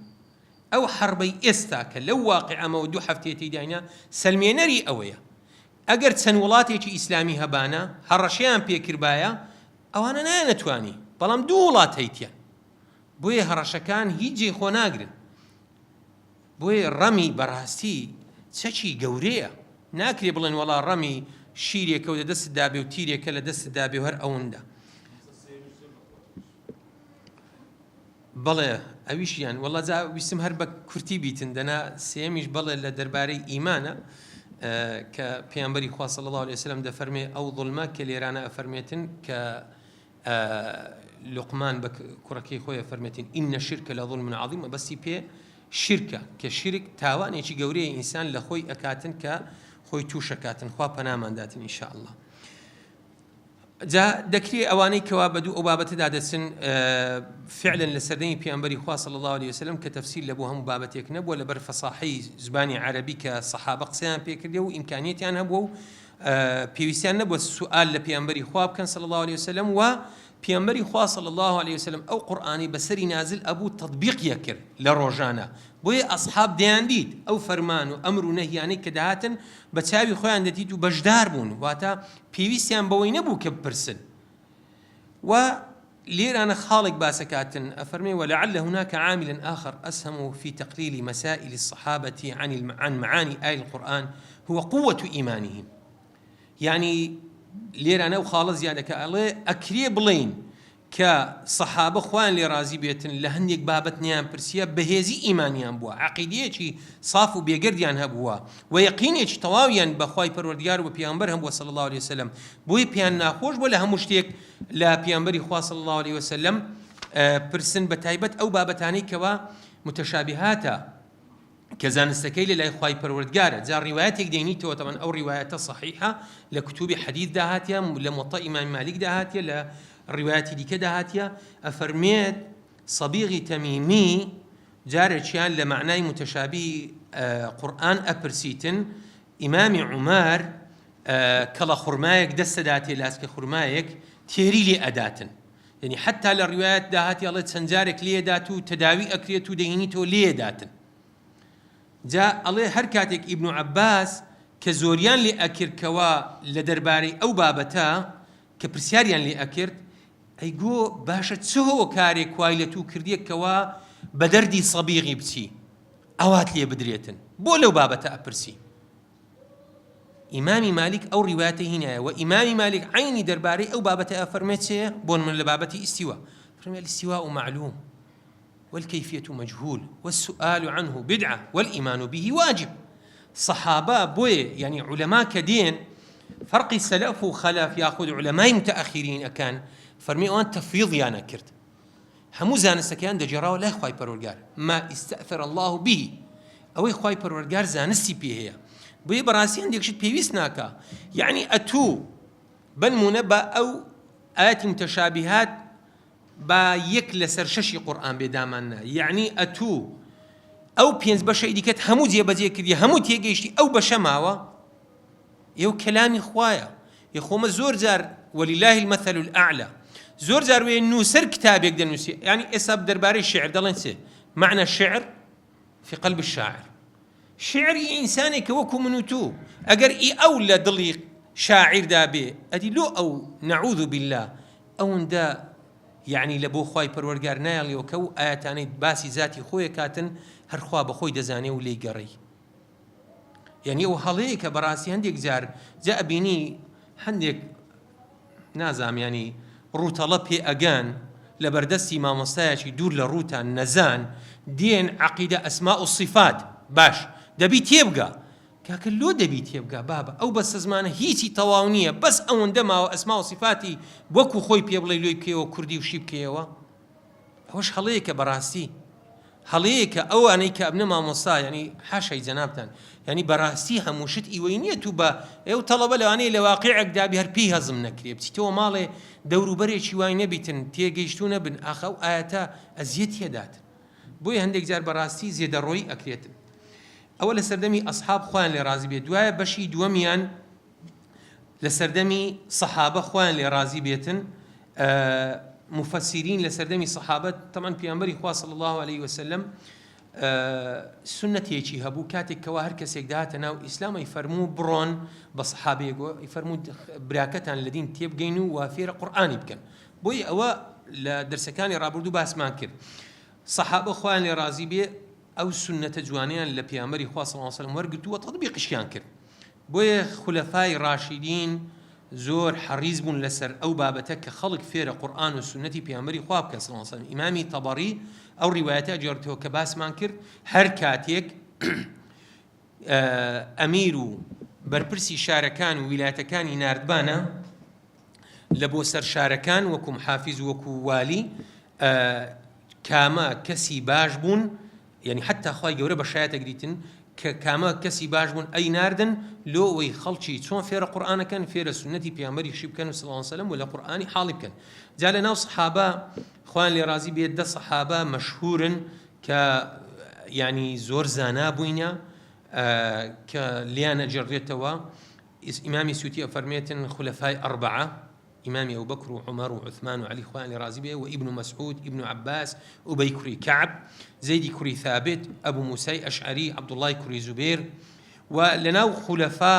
ئەو حەڕبەی ئێستا کە لەو واقیعەمەوە دوو هەفتەیە تێیداینە سەلمێنەری ئەوەیە ئەگەر چەند وڵاتێکی ئیسلامی هەبانە هەڕەشەیان پێکردبایە ئەوانە نایانەتوانی بەڵام دوو وڵات هەیتیان بۆیە هەڕەشەکان هیچ جێی خۆ ناگرن بۆیە ڕەمی بەڕاستی چەکی گەورەیە ناکرێ بڵێن وەڵا ڕەمی شیرێکە و لە دەستت دابێ و تیرێکە لە دەستت دابێ و هەر ئەوەندە بەڵێ ئەویشیان وەڵا جا ویستم هەر بە کورتی بیتن دەنا سێمیش بەڵێ لە دەربارەی ئیمانە کە پێغەمبەری خوا صلی الله علیه وسلم دەفەرمێ ئەو ظلمە کە لێرانە ئەفەرمێتن کە لقمان بە کوڕەکەی خۆی ئەفەرمێتن إن الشرك لظلم عظيم مەبەستی پێ شرکە کە شرک تاوانێکی گەورەیە ئینسان لە خۆی ئەکاتن کە خۆی تووشەکاتن خوا پەنامان داتن إن شاء الله جا دەکرێ ئەوانەی کەوا بە دوو ئەو بابەتەدا دەچن فعلا لە سەردەمی پێغەمبەری خوا صلی الله علیه وسلم کە تەفسیر لە بۆ هەموو بابەتێک نەبووە لەبەر فەساحەی زبانی عەرەبی کە سەحابە قسەیان پێکردێ و ئیمکانیەتیان هەبووە و پێویستیان نەبووە سوئال لە پێغەمبەری خوا بکەن صلی الله علیه وسلم و پێغەمبەری خوا صلی الله علیه وسلم ئەو قورئانی بەسەری نازل ئەبوو تطبیق کرد لە ڕۆژانە بۆیە ئەصحاب دەیاندیت ئەو فەرمان و ئەمر و نەهیانەی کە دەهاتن بە چاوی خۆیان دەدیت و بەشدار بوون واتە پێویستیان بەوەی نەبوو کە بپرسن و لێرانە خاڵێک باسەکاتن ئەفەرمێ ولعل هناك عاملا آخر أسهم في تقليل مسائل الصحابة عن عن معاني آي القرآن هو قوة إيمانهم یانی لێرانە ئەو خاڵە زیادەکە ئەڵێ ئەکرێ بڵێین کە سەحابە خوایان لێ ڕازی بێتن لە هەندێک بابەت نەیان پرسیە بەهێزی ئیمانیان بووە عەقیدەیەکی ساف و بێگەردیان هەبووە و یەقینێکی تەواویان بە خوای پەروەردگار و پێغەمبەر هەبووە صلی اللە علیه وسلم بۆیە پێیان ناخۆش بووە لە هەموو شتێک لە پێغەمبەری خوا صلی اللە علیه وسلم پرسن بە تایبەت ئەو بابەتانەی کەوا متشابهاتە کە زانستەکەی لە لای خوای پەروەردگارە جا ڕیوایەتێک دێنیتەوە تەبعەن ئەو ڕیوایەتە صحیحە لە کتوبی حەدیثدا هاتیە لە موەتە ئیمام مالیکدا هاتیە لە ڕیوایەتی دیکەدا هاتیە ئەفەرمێت صبیغی تەمیمی جارێکیان لە مەعنای متشابهی قورئان ئەپرسیتن ئیمامی عومەر کەڵە خورمایەک دەستەداتێ لاسکە خورمایەک تێری لێ ئەداتن یعنی حتا لە ڕوایەت داهاتی ئەڵێ چەند جارێک لێدات و تەداوی ئەکرێت و دەهینیتەوە لێداتن جا ئەڵێ هەر کاتێک ئیبن عەباس کە زۆریان لێ ئەکرد کەوا لە دەربارەی ئەو بابەتە کە پرسیاریان لێ ئەکرد ئەیگۆ باشە چ هۆکارێک وای لە توو کردیە کەوا بە دەردی سەبیغی بچی ئەوات لێ بدرێتن بۆ لەو بابەتە ئەپرسی ئیمامی مالیک ئەو ڕیوایەتە هینایە و ئیمامی مالیک عەینی دەربارەی ئەو بابەتە ئەفەرمێ چێ بۆ نمونە لە بابەتی ئیستیوا فەرمێ الاستواء معلوم والكيفية مجهول والسؤال عنه بدعة والإيمان به واجب صحابە بۆیە یعنی علەما کە دێن فەرقی سەلەف و خەلەف یاخود علەمای متأخرین ئەکەن فەرمی ئەوان تەفویضیان ئەکرد هەموو زانستەکەیان دەگێڕاوە لای خوای پەروەردگار ما استأثر الله به ئەوەی خوای پەروەردگار زانستی پێ هەیە بۆیە بەڕاستی هەندێک شت پێویست ناکا یعنی ئەتوو بنمونە بە ئەو ئاەتی متشابهات با یەک لەسەر شەشی قورئان بێ دامان نا یەعنی ئەتوو ئەو پێنج بەشەی دیکەت هەموو جێبەجێ کردی هەموو تێگەیشتی ئەو بەشە ماوە ئێو کەلامی خوایە یە خۆمە زۆر جار ولله المثل الأعلى زۆر جار وێ نووسەر کتابێک دەنووسی ینی ئێستا دەربارەی شعر دەڵێن چێ معنى شعر في قلب الشاعر شیعر ئی ئینسانێکە وەکو من و تو، ئەگەر ئی ئەو لە دڵی شاعیردا بێ ئەدی لۆ ئەو نعوذ باللە ئەوندە یەعنی لە بۆ خوای پەروەرگار نایەڵیەوە کە ئەو ئایەتانەی باسی زاتی خۆی ئەکاتن هەر خوا بە خۆی دەزانێ و لێی گەڕێی. یعنی ئەو هەڵەیە کە بەڕاستی هەندێک جار جا ئەبینی هەندێک نازام یانی ڕووتەڵە پێ ئەگەن لەبەردەستی مامۆستایەکی دوور لە ڕووتان نەزان دێن عەقیدە ئەسماء و صفات باش دەبی تێبگا کاکە لۆ دەبی تێبگا بابە ئەو بەسەزمانە هیچی تەواو نییە بەس ئەوەندە ماوە ئەسما و صفاتی وەکو خۆی پێ بڵێ لۆی بکەیەوە کوردی و شی بکەیەوە ئەوەش هەڵەیەکە بەڕاستی هەڵەیەکە ئەوانەی کە ئەبنە مامۆستا یانی حاشای جەنابتان یانی بەڕاستی هەموو شت ئیوەی نییە تو بە ئێو تەڵەبە لەوانەیە لە واقعێک دابی هەر پێی هەزم نەکرێ بچیتەوە ماڵێ دەوروبەرێکی وای نەبیتن تێگەیشتوو نەبن ئاخ ئەو ئایەتە ئەزیەتی ئەدات بۆیە هەندێک جار بەڕاستی زێدەڕۆیی ئەکرێتن ئەوە لە سەردەمی ئەسحاب خوایان لێ ڕازی بێت دوایە بەشی دووەمیان لە سەردەمی سەحابە خوایان لێ ڕازی بێتن مفسرین لە سەردەمی سەحابە تەمان پیامبەری خوا صلی الله علیه وسلم سنەتێکی هەبوو کاتێک کەوا هەر کەسێک داهاتە ناو ئیسلام ئەی فەرموو بڕۆن بە سەحابەیەک ئەی فەرموو براکەتان لە دین تێبگەین و وا فێرە قورئانی بکەن بۆیە ئەوە لە دەرسەکانی ڕابردوو باسمان کرد سەحابە خوایان لێ ڕازی بێ ئەو سوننەتە جوانەیان لە پێغەمبەری خوا صلی اللە علیە وسلم وەرگرت و تەطبیقیشیان کرد بۆیە خولەفای ڕاشیدین زۆر حەڕیز بوون لەسەر ئەو بابەتە کە خەڵک فێرە قورئان و سوننەتی پێغەمبەری خوا بکەن صلی اللە علیە وسلم ئیمامی تەبەڕی ئەو ڕیوایەتە ئەگێڕێتەوە کە باسمان کرد هەر کاتێک ئەمیر و بەرپرسی شارەکان و ویلایەتەکانی ناردبانە لە بۆ سەر شارەکان وەکو محافیز و وەکو والی کامە کەسی باش بوون یعنی حتا خوای گەورە بە شایەت ئەگریتن کە کامە کەسی باش بوون ئەی ناردن لۆ ئەوەی خەڵکی چۆن فێرە قورئانەکەن فێرە سوننەتی پێغەمبەریشی بکەن و صلی الله علیه وسلم و لە قورئانی حاڵی بکەن جا لە ناو سەحابە خوایان لێ ڕازی بێت دە سەحابە مەشهورن کە یعنی زۆر زانا بووینە کە لیان ئەگێڕێتەوە ئیمامی سیوطی ئەفەرمێتن خولەفای ئەربەعە، ئیمامی ئەوبەکر و عومەر و عوثمان و عەلی خوایان لێ ڕازی بێ و ئیبن مەسعود، ئیبن عەباس، ئوبەی کوڕی کەعب، زەیدی کوڕی ثابت، ئەبو موسای ئەشعەری، عەبدوڵڵای کوڕی زوبێر و لەناو خولەفا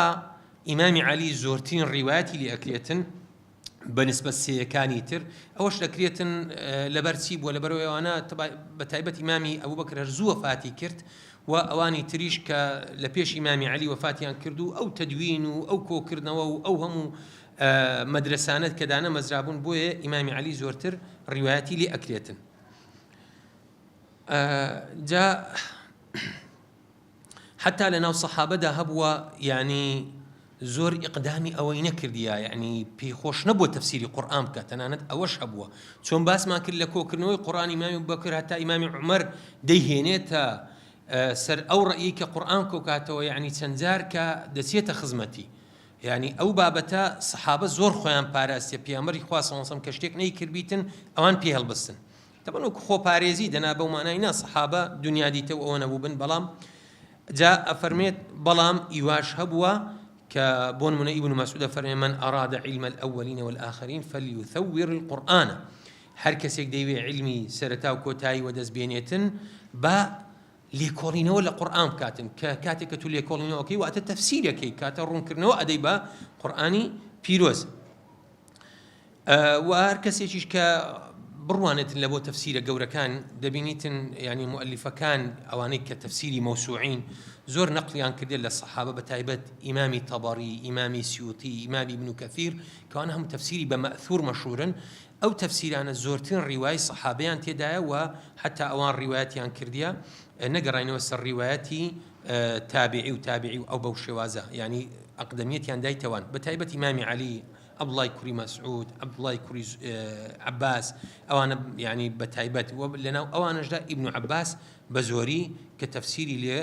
ئیمامی عەلی زۆرترین ڕیوایەتی لێ ئەکرێتن. بە نسبەت سێیەکانی تر ئەوەش دەکرێتن لەبەر چی بووە لەبەرەوەی ئەوانە بە تایبەت ئیمامی ئەبوبەکر هەر زوو وەفاتی کرد و ئەوانی تریش کە لە پێش ئیمامی عەلی وەفاتیان کرد و ئەو تەدوین و ئەو کۆکردنەوە و ئەو هەموو مەدرەسانەت کە دانەمەزرابوون بۆیە ئیمامی عەلی زۆرتر ڕیوایەتی لێ ئەکرێتن جا حەتا لەناو سەحابەدا هەبووە یانی زۆر ئیقدامی ئەوەی نەکردیە یعنی پێی خۆش نەبووە تەفسیری قورئان بکات تەنانەت ئەوەش هەبووە چۆن باسمان کرد لە کۆکردنەوەی قورئان ئیمامی بەکر هەتا ئیمامی عومەر دەیهێنێتە سەر ئەو ڕەئی کە قورئان کۆکاتەوە یعنی چەند جار کە دەچێتە خزمەتی یعنی ئەو بابەتە سەحابە زۆر خۆیان پاراستیە پێغەمبەری خوا صلی الله علیه و سلم کە شتێک نەیکردبیتن ئەوان پێ هەڵبستن تەبعەن وەکو خۆپارێزی دەنا بەو مانای نا سەحابە دونیا دیتە و ئەوە نەبووبن بەڵام جا ئەفەرمێت بەڵام ئیواش هەبووە کە بۆ نمونە ئیبن مەسعود ئەفەرمێ من ئەراد علم الأولین والآخرین فلیثور القرآن هەر کەسێک دەیوێ علمی سەرەتا و کۆتایی وەدەست بێنێتن با لێکۆڵینەوە لە قورئان بکاتن کە کاتێک کە تو لێکۆڵینەوەکەی واتە تەفسیرەکەی کاتە ڕوونکردنەوە ئەدەی بە قورئانی پیرۆز وە هەر کەسێکیش کە بڕوانێتن لە بۆ تەفسیرە گەورەکان دەبینیتن یانی موئەلیفەکان ئەوانەی کە تەفسیری مەوسوعین زۆر نەقلیان کردێت لە سەحابە بە تایبەت ئیمامی تەبەڕی ئیمامی سیوطی ئیمامی ابن کەثیر کەوانە هەموو تەفسیری بە مەئثور مەشهورن ئەو تەفسیرانە زۆرترین ڕیوای سەحابەیان تێدایە و حتا ئەوان ڕیوایەتیان کردیە نەگەڕاینەوە سەر ڕیوایەتی تابعی و تابعی و ئەو بەو شێوازە یعنی ئەقدەمیەتیان دایتەوان بە تایبەت ئیمامی عەلی عەبدوڵای کوڕی مەسعود، عەبدوڵای کوڕی عەباس، ئەوانە یانی بە تایبەت و لەناو ئەوانەشدا ئیبن عەباس بە زۆری کە تەفسیری لێ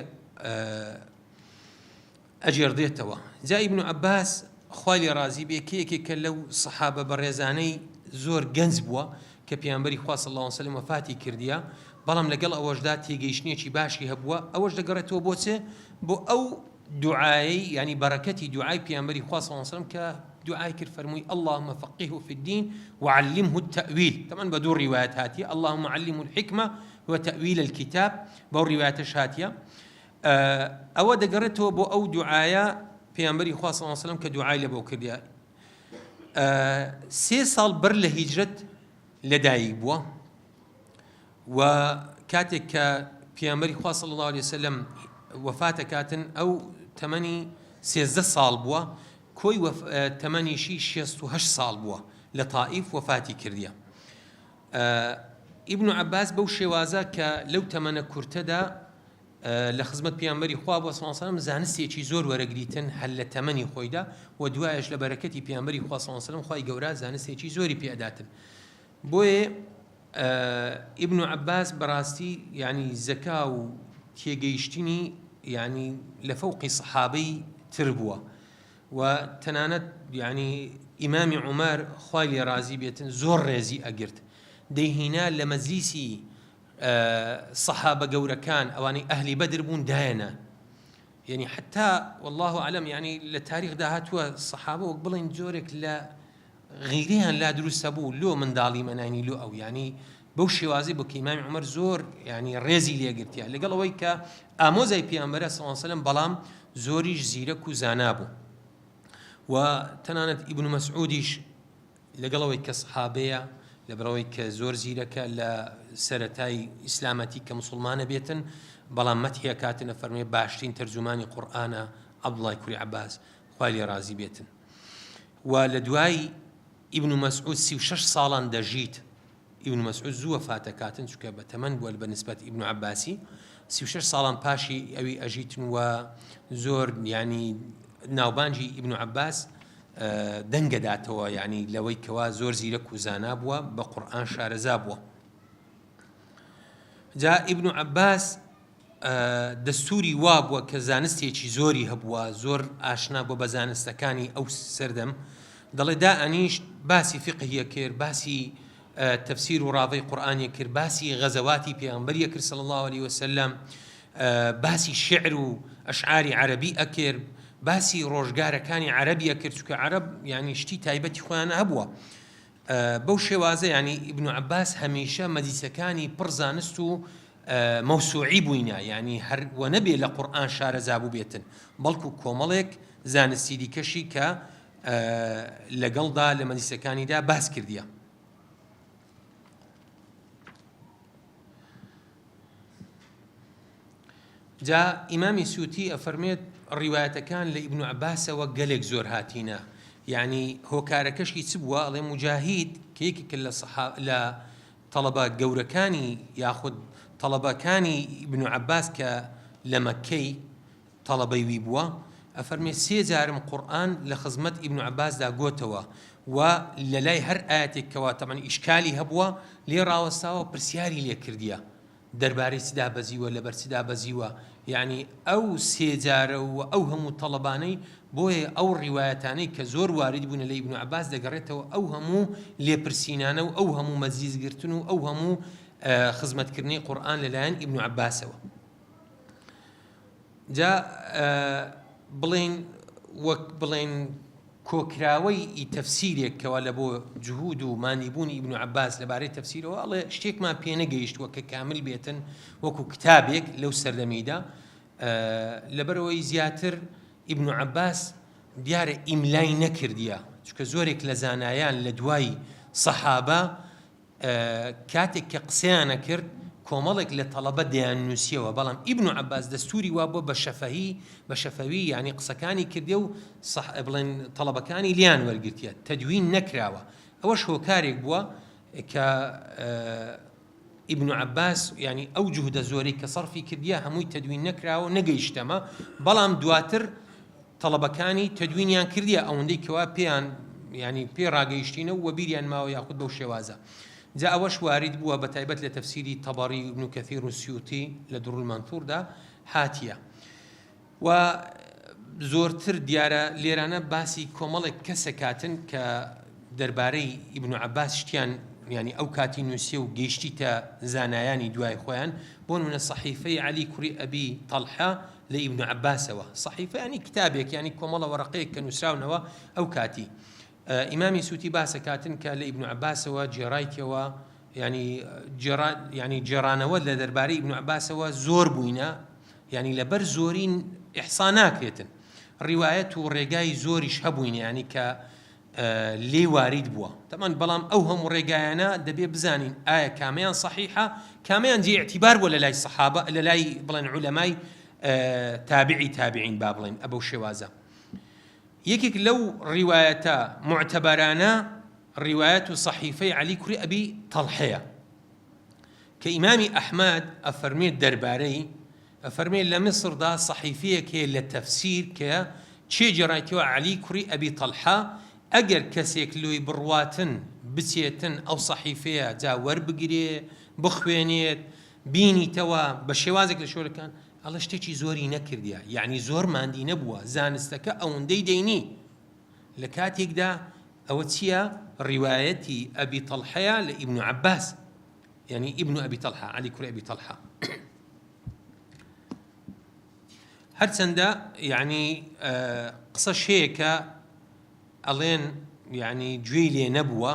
ئەگێڕدرێتەوە. جا ئیبن عەباس خوای لێ ڕازی بێ کە یەکێکە لەو سەحابە بەڕێزانەی زۆر گەنج بووە کە پێغەمبەری خوا صلی اللە علیه وسلم وەفاتی کردیە بەڵام لەگەڵ ئەوەشدا تێگەیشتنێکی باشی هەبووە ئەوەش دەگەڕێتەوە بۆ چ بۆ ئەو دوعایەی یانی بەڕەکەتی دوعای پێغەمبەری خوا صلی اللە علیه وسلم کە دوعای کرد فەرمووی اللهم فقهه فی الدین وعلمه التأویل طبعا بە دوو ڕیوایەت هاتیە اللهم علمه الحکمە وتأویل الکتاب بەو ڕیوایەتەش هاتیە ئەوە دەگەڕێتەوە بۆ ئەو دوعایە پێغەمبەری خوا صلی اللە علیه وسلم کە دوعای لە بۆ کردیە سێ ساڵ بەر لە هیجرەت لەدایک بووە و کاتێک کە پێغەمبەری خوا صلی اللە علیه وسلم وەفات ئەکاتن ئەو تەمەنی 13 ساڵ بووە کۆی تەمەنیشی 68 ساڵ بووە لە تائیف وەفاتی کردیە. ئیبن عەباس بەو شێوازە کە لەو تەمەنە کورتەدا لە خزمەت پێغەمبەری خوا بووە صلی اللە علیە وسلم زانستێکی زۆر وەرەگریتن هەر لە تەمەنی خۆیدا و دوایش لە بەرەکەتی پێغەمبەری خوا صلی اللە علیە وسلم خوای گەورە زانستێکی زۆری پێ ئەداتن بۆیە ئیبن عەباس بەڕاستی یعنی زەکا و تێگەیشتنی یعنی لە فەوقی سەحابەی تر بووە و تەنانەت یعنی ئیمامی عومەر خوای لێ ڕازی بێتن زۆر ڕێزی ئەگرت دەیهینا لە مەجلیسی سەحابە گەورەکان ئەوانەی ئەهلی بەدر بوون دایەنان یعنی حتا والله اعلم یعنی لە تاریخدا هاتووە سەحابە وەک بڵێن جۆرێک لە غیرەیان لا دروست هەبوو لۆ منداڵی مەنانی لۆ ئەو یعنی بەو شێوازی بۆ کە ئیمامی عومەر زۆر یعنی ڕێزی لێگرتیە لەگەڵ ئەوەی کە ئامۆزای پێغەمبەرە صلی الله علیه وسلم بەڵام زۆریش زیرەک و زانا بوو و تەنانەت ئیبن مەسعودیش لەگەڵ ئەوەی کە سەحابەیە، لەبەرئەوەی کە زۆر زیرەکە لە سەرەتای ئیسلامەتی کە موسڵمانە بێتن، بەڵام مەتحی ئەکاتن ئەفەرموێ باشترین تەرجومانی قورئانە عەبدوڵای کوڕی عەباس خوای لێ ڕازی بێتن. و لە دوای ئیبن مەسعود 36 ساڵان دەژیت ئیبن مەسعود زوو وەفات ئەکاتن چونکە بە تەمەن بووە بە نسبەت ئیبن عەباسی 36 ساڵان پاشی ئەوی ئەژیتن و زۆر یانی ناوبانگی ئیبن عەباس دەنگەداتەوە یانی لەوەی کەوا زۆر زیرەک و زانا بووە بە قورئان شارەزا بووە جا ئیبن عەباس دەستوری وا بووە کە زانستێکی زۆری هەبووە زۆر ئاشنا بووە بە زانستەکانی ئەو سەردەم دەڵێ دا ئەنیشت باسی فقهیە کرد باسی تەفسیر و ڕاڤەی قورئانی کرد باسی غەزەواتی پێغەمبەری کرد صلی الله علیه وسلم باسی شعر و ئەشعاری عەرەبی ئەکرد باسی ڕۆژگارەکانی عەرەبی ئەکرد چونکە عەرەب یعنی شتی تایبەتی خۆیان هەبووە بەو شێوازە یعنی ئیبن عەباس هەمیشە مەجلیسەکانی پڕ زانست و مەوسوعی بووینە یعنی هەر وە نەبێ لە قورئان شارەزا بووبێتن بەڵکو کۆمەڵێک زانستی دیکەشی کە لەگەڵدا لە مەجلیسەکانیدا باس کردیە. جا ئیمامی سیوطی ئەفەرموێت ڕیوایەتەکان لە ئیبن عەباسەوە گەلێک زۆر هاتینە یعنی هۆکارەکەشی چ بووە ئەڵێ موجاهید کە یەکێکە لە سەحا لە تەڵەبە گەورەکانی یاخود تەڵەبەکانی ئیبن عەباس کە لە مەککەی تەڵەبەی وی بووە ئەفەرمێ سێ جارم قورئان لە خزمەت ئیبن عەباسدا گۆتەوە و لە لای هەر ئایەتێک کەوا تەبعەن ئیشکالی هەبووە لێ ڕاوەستاوە پرسیاری لێ کردیە دەربارەی چ دابەزیوە لەبەر چ دابەزیوە یەعنی ئەو سێ جارە و ئەو هەموو تەڵەبانەی بۆیە ئەو ڕیوایەتانەی کە زۆر وارد بوونە لە ئیبن عەباس دەگەڕێتەوە ئەو هەموو لێپرسینانە و ئەو هەموو مەجلیس گرتن و ئەو هەموو خزمەتکردنەی قورئان لەلایەن ئیبن عەباسەوە. جا بڵێین وەک بڵێین کۆکراوەی ئی تەفسیرێک کەوا لە بۆ جهود و مانیبوونی ئیبن عەباس لەبارەی تەفسیرەوە ئەڵێ شتێکمان پێ نەگەیشتووە کە کامل بێتن وەکو کتابێک لەو سەردەمیدا لەبەرەوەی زیاتر ئیبن عەباس دیارە ئیملای نەکردیە چونکە زۆرێک لە زانایان لە دوای سەحابە کاتێک کە قسەیان ئەکرد کۆمەڵێک لە تەڵەبە دەیاننووسیەوە، بەڵام ئیبن عەباس دەستووری وابووە بە شەفەهی، بە شەفەوی یانی قسەکانی کردیە و سەح بڵێن تەڵەبەکانی لێیان وەرگرتیە، تەدوین نەکراوە، ئەوەش هۆکارێک بووە کە ئیبن عەباس یانی ئەو جوهدە زۆرەی کە سەرفی کردیە هەمووی تەدوین نەکراوە و نەگەیشتەمە، بەڵام دواتر تەڵەبەکانی تەدوینیان کردیە ئەوەندەی کەوا پێیان یانی پێ ڕاگەیشتینە و وەبیریان ماوە یاخود بەو شێوازە جا ئەوەش وارد بووە بە تایبەت لە تەفسیری تەبەڕی و ابن کەثیر و سیوطی لە در المنثوردا هاتیە و زۆرتر دیارە لێرانە باسی کۆمەڵێک کەسە کاتن کە دەربارەی ئیبن عەباس شتیان یانی ئەو کاتی نووسیە و گەیشتیتە زانایانی دوای خۆیان بۆ نمونە سەحیفەی عەلی کوڕی ئەبی تەڵحە لە ئیبن عەباسەوە، سەحیفە یانی کتابێک یانی کۆمەڵە وەرەقەیەک کە نووسراونەوە ئەو کاتی ئیمامی سوتی باسە کاتن کە لە ئیبن عەباسەوە جێڕایتەوە ینی جێڕا ینی جێڕانەوە لە دەربارەی ئیبن عەباسەوە زۆر بووینە ینی لەبەر زۆرین ئیحسا ناکرێتن ڕیوایەت و ڕێگای زۆریش هەبووین ینی کە لێی وارید بووە تەمان بەڵام ئەو هەموو ڕێگایانە دەبێ بزانین ئایا کامیان صحیحە کامیان جێ اعتیبار بووە لە لای سەحابە لە لای بڵێن عولەمای. تابعی تابعین با بڵێین ئەبەو شێوازە. یەکێک لەو ڕیوایەتە موعتەبەرانە ڕیوایەت و سەحیفەی عەلی کوڕی ئەبی تەڵحەیە کە ئیمامی ئەحمەد ئەفەرموێت دەربارەی ئەفەرموێت لە میسردا سەحیفەیەک هەیە لە تەفسیر کە کێ گێڕایتەوە عەلی کوڕی ئەبی تەڵحە ئەگەر کەسێک لۆی بڕواتن بچێتن ئەو سەحیفەیە جا وەربگرێ بخوێنێت بینیتەوە بە شێوازێک لە شۆرەکان ئەڵێ شتێکی زۆری نەکردیە یەعنی زۆر ماندی نەبووە زانستەکە ئەوەندەی دەینی لە کاتێکدا ئەوە چییە ڕیوایەتی ئەبی تەڵحەیە لە ئیبن عەباس یعنی ئیبن ئەبی تەڵحە عەلی کوڕی ئەبی تەڵحە هەرچەندە یعنی قسە شەیە کە ئەڵێن یەعنی گوێی لێ نەبووە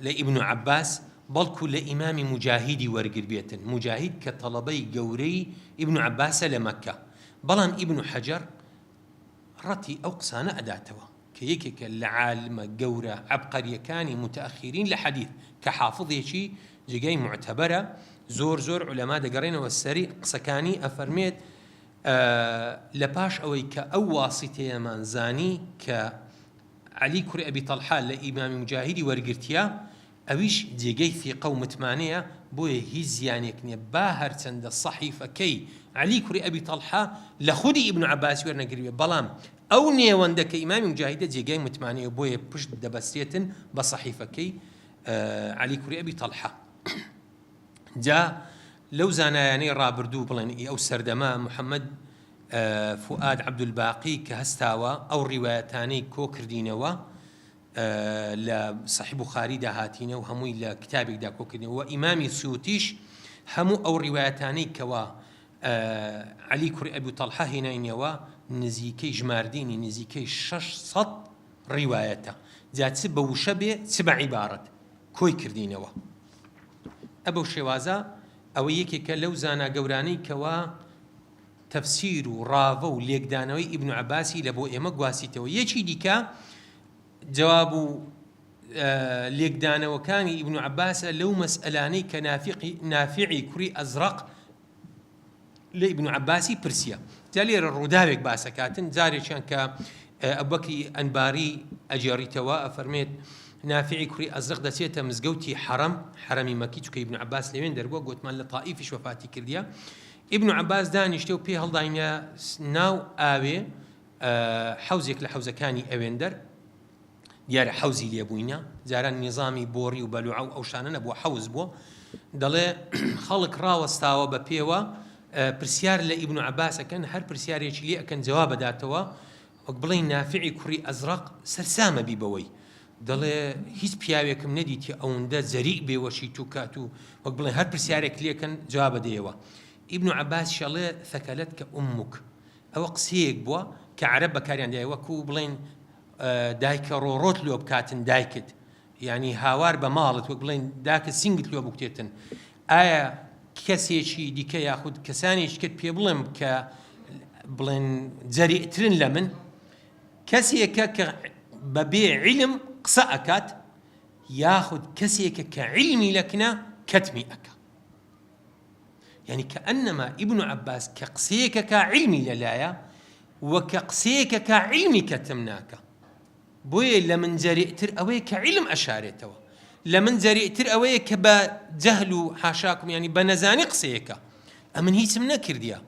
لە ئیبن عەباس بەڵکو لە ئیمامی موجاهیدی وەرگربێتن، موجاهید کە تەڵەبەی گەورەی ئیبن عەباسە لە مەککە، بەڵام ئیبن حەجەر ڕەتی ئەو قسانە ئەداتەوە کە یەکێکە لە عالمە گەورە عەبقەریەکانی موتەئەخیرین لە حەدیث کە حافظێکی جێگای موعتەبەرە زۆر زۆر عولەما دەگەڕێنەوە سەری قسەکانی ئەفەرمێت لە پاش ئەوەی کە ئەو واسیتەیەمان زانی کە عەلی کوڕی ئەبی تەڵحە لە ئیمامی موجاهیدی وەرگرتیە ئەویش جێگەی ثیقە و متمانەیە بۆیە هیچ زیانێک نیە با هەرچەندە سەحیفەکەی عەلی کوڕی ئەبی تەڵحە لە خودی ئیبن عەباسی وەرنەگربێ بەڵام ئەو نێوەندە کە ئیمامی موجاهیدە جێگای متمانەیە بۆیە پشت دەبەسترێتن بە سەحیفەکەی عەلی کوڕی ئەبی تەڵحە. جا لەو زانایانەی ڕابردوو بڵێن ئی ئەو سەردەمە محەمەد فوئاد عەبدولباقی کە هەستاوە ئەو ڕیوایەتانەی کۆ کردینەوە لە سەحیح بوخاریدا هاتینە و هەمووی لە کتابێکدا کۆ کردینەوە و ئیمامی سیوتیش هەموو ئەو ڕیوایەتانەی کەوا عەلی کوڕی ئەبو تەڵحە هێناینەوە نزیکەی ژماردینی نزیکەی 600 ڕیوایەتە جا چ بە وشە بێ چ بە عیبارەت کۆی کردینەوە. ئە بەو شێوازە ئەوە یەکێکە لەو زانا گەورانەی کەوا تەفسیر و ڕاڤە و لێکدانەوەی ئیبن عەباسی لە بۆ ئێمە گواستیتەوە. یەکی دیکە جواب و لێکدانەوەکانی ئیبن عەباسە لەو مەسئەلانەی کە نافعی کوڕی ئەزرەق لە ئیبن عەباسی پرسیە. جا لێرە ڕووداوێک باس ئەکاتن، جارێکیان کە ئەبوبەکری ئەنباری ئەگێڕیتەوە ئەفەرمێت نافعی کوڕی ئەزرەق دەچێتە مزگەوتی حەرەم، حەرەمی مەکی، چونکە ئیبن عەباس لەوێن دەربووە، گۆتمان لە تائیفیش وەفاتی کردیە. ئیبن عەباس دانیشتێ و پێ هەڵداینە ناو ئاوێ، حەوزێک لە حەوزەکانی ئەوێندەر، دیارە حەوزی لێ بووینە، جاران نیزامی بۆڕی و بەلوعە و ئەو شتانە نەبووە، حەوز بووە. دەڵێ خەڵک ڕاوەستاوە بە پێوە پرسیار لە ئیبن عەباس ئەکەن، هەر پرسیارێکی لێ ئەکەن جواب ئەداتەوە، وەک بڵێی نافعی کوڕی ئەزرەق سەرسامە بی بەوەی. دەڵێ هیچ پیاوێکم نەدیتیە ئەوەندە جەریء بێ وەشی تو کات و وەک بڵێ هەر پرسیارێک لێ کەن جواب ئەدەیەوە. ئیبن عەباسیش ئەڵێ ثکلتک امک. ئەوە قسەیەک بووە کە عەرەب بەکاریان دایە وەکوو بڵێین دایکە ڕۆڕۆت لۆ بکاتن دایکت یعنی هاوار بە ماڵت وەک بڵێن داکت سینگت لۆ بکتێتن ئایا کەسێکی دیکە یاخود کەسانێکی کەت پێ بڵێم کە بڵێن جەریئترن لە من کەسێکە کە بەبێ عیلم قسە ئەکات یاخود کەسێکە کە عیلمی لەکنە کەتمی ئەکا یانی کەئەنەما ئیبن عەباس کە قسەیەکەکا عیلمی لەلایە و کە قسەیەکەکا عیلمی کەتم ناکا بۆیە لە من جەریئتر ئەوەیە کە عیلم ئەشارێتەوە لە من جەریئتر ئەوەیە کە بە جەهل و حاشاکم ینی بە نەزانی قسەیەکە ئەمن هیچم نەکردیە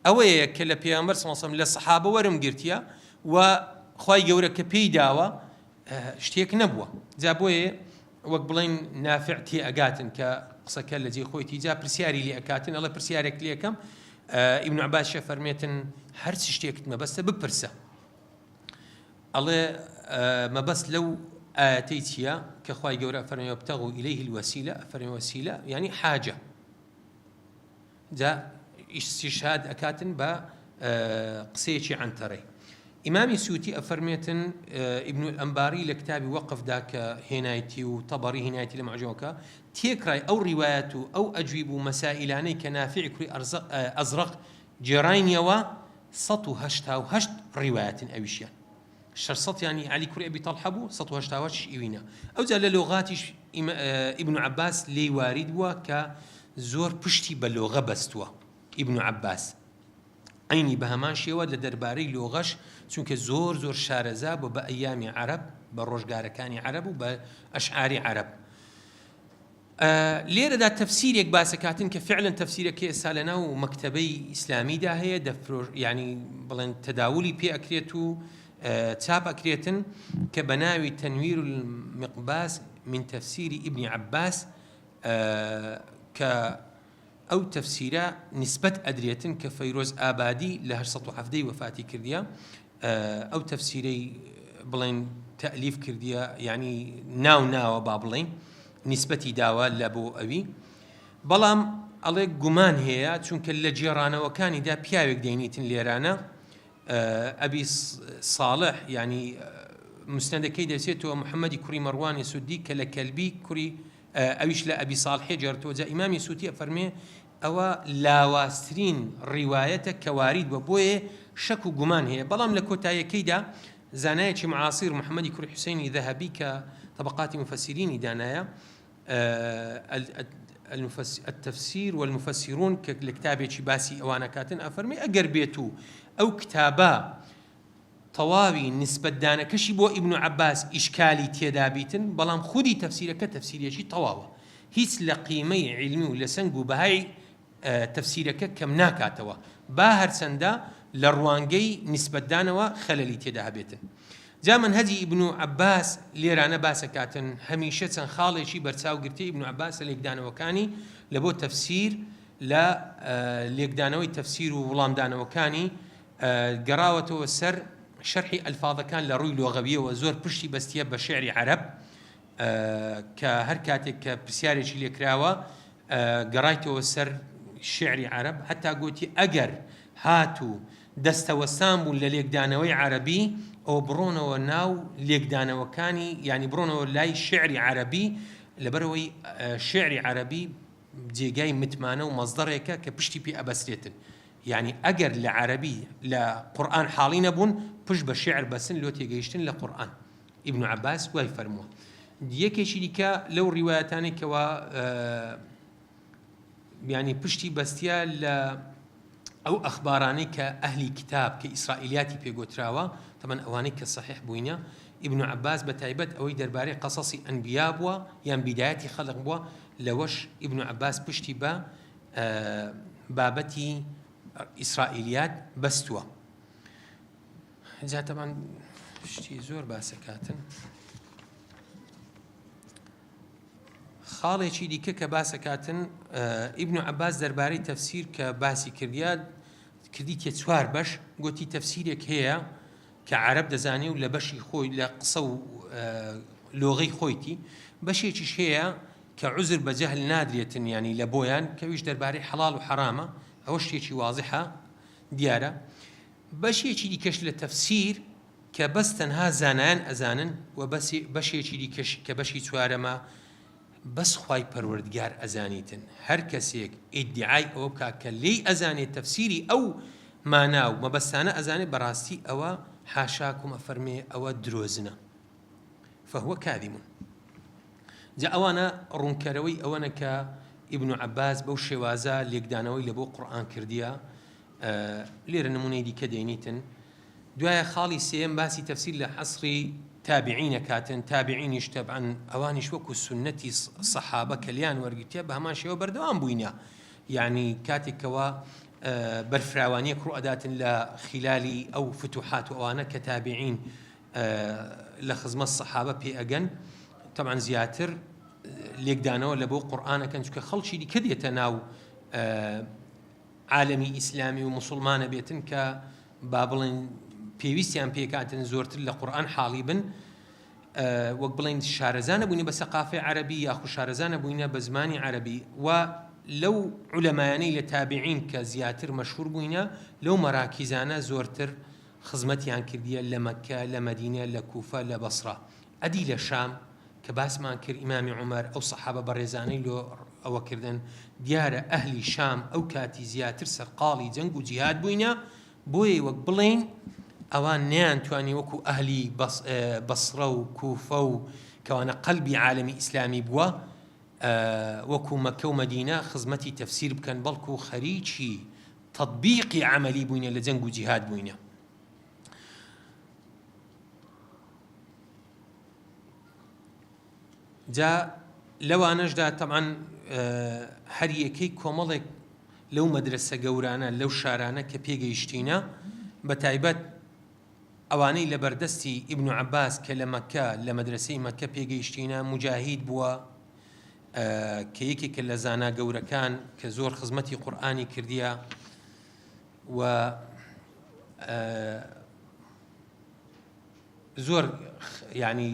ئەوەیە کە لە پێغەمبەر صلی اللە علیه و سلم لە سەحابە وەرم گرتیە و خوای گەورە کە پێی داوە شتێک نەبووە جا بۆیە وەک بڵین نافع تێ ئەگاتن کە قسەکە لە جێی خۆیتی جا پرسیاری لێ ئەکاتن ئەڵێ پرسیارێک لێکەم ئیبن عباس شە فەرمێتن هەر چ شتێکت مەبەستە بپرسە ئەڵێ مەبەست لەو ئاەتەی چییە کە خوای گەورە فەرمی وابتغوا الیه الوسیلە فەرمی وەسیلە یعنی حاجە جا ئیستیشهاد ئەکاتن بە قسەیەکی عەنتەرەی. ئیمامی سیوتی ئەفەرمێتن ئیبن الئەنباری لە کتابی وەقفدا کە هێنایتی و تەبەڕی هێنایتی لە معجەمەکە تێکڕای ئەو ڕیوایەت و ئەو ئەجویب و مەسائیلانەی کە نافعی کوڕی ئەزرەق گێڕاینیەوە 188 ڕیوایەتن ئەویشیان شەشسەتیان ئی عەلی کوڕی ئەبی تەڵحە بوو، 188 ی ئیوینە. ئەوجا لە لۆغاتیش ئیبن عەباس لێی وارید بووە کە زۆر پشتی بە لۆغە بەستووە. ئیبن عەباس. عەینی بە هەمان شێوە لە دەربارەی لۆغەش چونکە زۆر زۆر شارەزا بووە بە ئەیامی عەرەب بە ڕۆژگارەکانی عەرەب و بە ئەشعاری عەرەب. لێرەدا تەفسیرێک باسەکاتن کە فعلا تەفسیرەکە ئێستا لەناو مەکتەبەی ئیسلامیدا هەیە دەفرۆش یعنی بڵێن تەداولی پێ ئەکرێت و چاپ ئەکرێتن کە بە ناوی تنویر المقباس من تفسیر ابن عباس کە ئەو تەفسیرە نیسبەت ئەدرێتن کە فەیرۆز ئابادی لە 817 ی وەفاتی کردیە ئەو تەفسیرەی بڵێن تەئلیف کردیە یعنی ناو ناوە با بڵێین نیسبەتی داوە لە بۆ ئەوی بەڵام ئەڵێ گومان هەیە چونکە لە گێڕانەوەکانیدا پیاوێک دەینیتن لێرانە ئەبی ساڵح یعنی مسندەکەی دەچێتەوە محەممەدی کوڕی مەڕوانی سودی کە لە کەلبی کوڕی ئەویش لە ئەبی ساڵحێ گێڕتەوە جا ئیمامی سوتی ئەفەرمێ ئەوە لاوازترین ڕیوایەتە کە وارید بوە بۆیە شەک و گومان هەیە بەڵام لە کۆتاییەکەیدا زانایەکی معاصیر محمدی کوڕی حوسەینی ذەهەبی کە طبقاتی مفسرینی دانایە التفسیر والمفسرون کە لە کتابێکی باسی ئەوانە کاتن ئەفەرمی ئەگەر بێت و ئەو کتابە تەواوی نیسبەت دانەکەشی بۆ ئیبن عەباس ئیشکالی تێدا بیتن، بەڵام خودی تەفسیرەکە تەفسیرێکی تەواوە هیچ لە قیمەی عیلمی و لە سەنگ و بەهای تەفسیرەکە کەم ناکاتەوە با هەرچەندە لە ڕوانگەی نیسبەت دانەوە خەلەلی تێدا هەبێتن. جا مەنهەجی ئیبن عەباس لێرانە باسەکاتن هەمیشە چەند خاڵێکی بەرچاو گرتەی ئیبن عەباس لە لێکدانەوەکانی لە بۆ تەفسیر لە لێکدانەوەی تەفسیر و وڵامدانەوەکانی گەڕاوەتەوە سەر شەرحی ئەلفاظەکان لە ڕووی لۆغەویەوە زۆر پشتی بەستیە بە شعری عەرەب کە هەر کاتێک کە پرسیارێکی لێکراوە گەڕایتەوە سەر شعری عەرەب هەتا گوتی ئەگەر هاتوو دەستەوەستان بوون لە لێکدانەوەی عەرەبی ئەوە بڕۆنەوە ناو لێکدانەوەکانی یانی بڕۆنەوە لای شعری عەرەبی لەبەرەوەی شعری عەرەبی جێگای متمانە و مەزدەڕێکە کە پشتی پێ ئەبەسرێتن یانی ئەگەر لە عەرەبی لە قورئان حاڵی نەبوون پشت بە شیعر بەسن لۆ تێگەیشتن لە قورئان ئیبن عەباس وای فەرمووە یەکێکی دیکە لەو ڕیوایەتانەی کەوا یانی پشتی بەستیە لە ئەو ئەخبارانەی کە ئەهلی کتاب کە ئیسرائیلیاتی پێگۆتراوە تەمەن ئەوانەی کە صحیح بووینە ئیبن عەباس بە تایبەت ئەوەی دەربارەی قەسەسی ئەنبیا بووە یان بیدایەتی خەلق بووە لەوەش ئیبن عەباس پشتی بە بابەتی ئیسرائیلیات بەستووە جا تەبان شتی زۆر باسەکاتن خاڵێکی دیکە کە باسەکاتن ئیبن عباس دەربارەی تەفسیر کە باسی کردیا کردی تێ چوار بەش گوتی تەفسیرێک هەیە کە عەرەب دەزانێ و لە بەشی خۆی لە قسە و لۆغەی خۆیتی، بەشێکیش هەیە کە عوزر بە جەهل نادرێتن یانی لە بۆیان کە ئەویش دەربارەی حەڵاڵ و حەرامە ئەوە شتێکی وازحە دیارە بەشێکی دیکەش لە تەفسیر کە بەس تەنها زانایان ئەزانن و بەشێکی دیکەش کە بەشی چوارەمە بەس خوای پەروەردگار ئەزانیتن هەر کەسێک ئیدعای ئەوە بکا کە لێی ئەزانێ تەفسیری ئەو مانا و مەبەستانە ئەزانێ بەڕاستی ئەوە حاشاکم ئەفەرمێ ئەوە درۆزنە فهو کاذب جا ئەوانە ڕوونکەرەوەی ئەوەنە کە ئیبن عەباس بەو شێوازە لێکدانەوەی لە بۆ قورئان کردیە لێرە نمونەی دیکە دێنیتن دوایە خاڵی سێیەم باسی تەفسیر لە عەسری تابعین ئەکاتن، تابعینیش تەبعەن ئەوانیش وەکو سوننەتی سەحابە کە لێیان وەرگرتیە بە هەمان شێوە بەردەوام بووینە یانی کاتێک کەوا بەرفراوانیەک ڕوو ئەداتن لە خیلالی ئەو فتوحات و ئەوانە کە تابعین لە خزمەت سەحابە پێ ئەگەن تەبعەن زیاتر لێکدانەوە لە بۆ قورئان ئەکەن چونکە خەڵکی دیکە دێتە ناو عالەمی ئیسلامی و موسوڵمانە بێتن کە با بڵێن پێویستیان پێکاتن زۆرتر لە قورئان حاڵی بن وەک بڵێن شارەزا نەبووینە بە سەقافەی عەرەبی یاخو شارەزا نەبووینە بە زمانی عەرەبی و لەو عولەمایانەی لە تابعین کە زیاتر مەشهور بووینە لەو مەراکیزانە زۆرتر خزمەتیان کردیە لە مەککە لە مەدینە لە کوفە لە بەسرە ئەدی لە شام کە باسمان کرد ئیمامی عومەر ئەو سەحابە بەڕێزانەی لۆ ئەوە کردن، دیارە ئەهلی شام ئەو کاتی زیاتر سەرقاڵی جەنگ و جیهاد بووینە، بۆیە وەک بڵێین ئەوان نەیانتوانی وەکو ئەهلی بەسڕە و کوفە و کەوانە قەلبی عالەمی ئیسلامی بووە وەکو مەککە و مەدینە خزمەتی تەفسیر بکەن، بەڵکو خەریکی. تەتبیقی عەمەلی بووینە لە جەنگ و جیهاد بووینە. جا لەوانەشدا تەبعەن هەر یەکەی کۆمەڵێک لەو مەدرەسە گەورانە لەو شارانە کە پێگەیشتینە بە تایبەت ئەوانەی لە بەردەستی ئیبن عەباس کە لە مەکە لە مەدرسەی مەکە پێگەیشتینە مجاهید بووە کە یەکێکە لە زانا گەورەکان کە زۆر خزمەتی قورئانی کردیە و زۆر یانی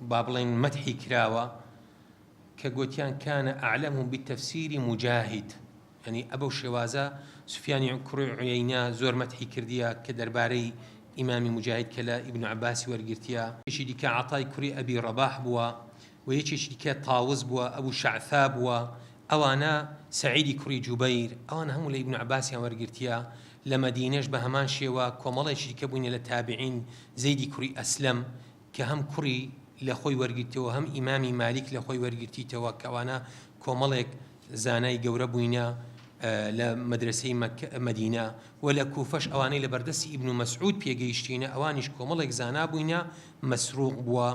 با بڵێین مەدحی کراوە کە گۆتیان کان اعلمهم بالتفسیر مجاهد یانی ئەبەو شێوازە سفیانی کوڕی عویەینە زۆر مەدحی کردیە کە دەربارەی ئیمامی مجاهد کە لە ئیبن عەباسی وەرگرتیە. یەکێکی دیکە عەتای کوڕی ئەبی ڕەباح بووە و یەکێکی دیکە تاوس بووە ئەبو شەعثا بووە ئەوانە سەعیدی کوڕی جوبەیر ئەوان هەموو لە ئیبن عەباسیان وەرگرتیە لە مەدینەش بە هەمان شێوە کۆمەڵێکی دیکە بووینە لە تابعین زەیدی کوڕی ئەسلەم کە هەم کوڕی لە خۆی وەرگرتەوە هەم ئیمامی مالیک لە خۆی وەرگرتیتەوە کە ئەوانە کۆمەڵێک زانای گەورە بووینە لە مەدرەسەی مەدینە و لە کوفەش ئەوانەی لە بەردەستی ئیبن مەسعود پێگەیشتینە ئەوانیش کۆمەڵێک زانا بووینە مەسروق بووە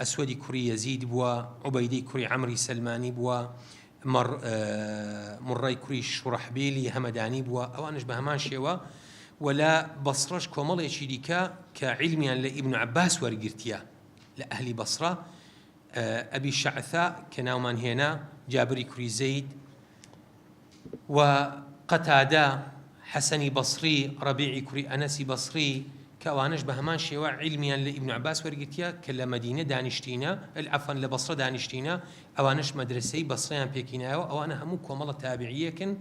ئەسوەدی کوڕی یەزید بووە عوبەیدەی کوڕی عەمری سەلمانی بووە مڕەی کوڕی شوڕەحبیلی هەمەدانی بووە، ئەوانش بە هەمان شێوە و لە بەسڕەش کۆمەڵێکی دیکە کە عیلمیان لە ئیبن عەباس وەرگرتیە لە ئەهلی بەسڕە، ئەبی شەعثا کە ناومان هێنا، جابری کوڕی زەید، و قەتادە، حەسەنی بەسڕی، ڕەبیعی کوڕی ئەنەسی بەسڕی، کە ئەوانەش بە هەمان شێوە عیلمیان لە ئیبن عەباس وەرگرتیە کە لە مەدینە دانیشتینە، عەفوەن لە بەسڕە دانیشتینە، ئەوانەش مەدرەسەی بەسڕەیان پێکهینایەوە، ئەوانە هەموو کۆمەڵە تابعییەکن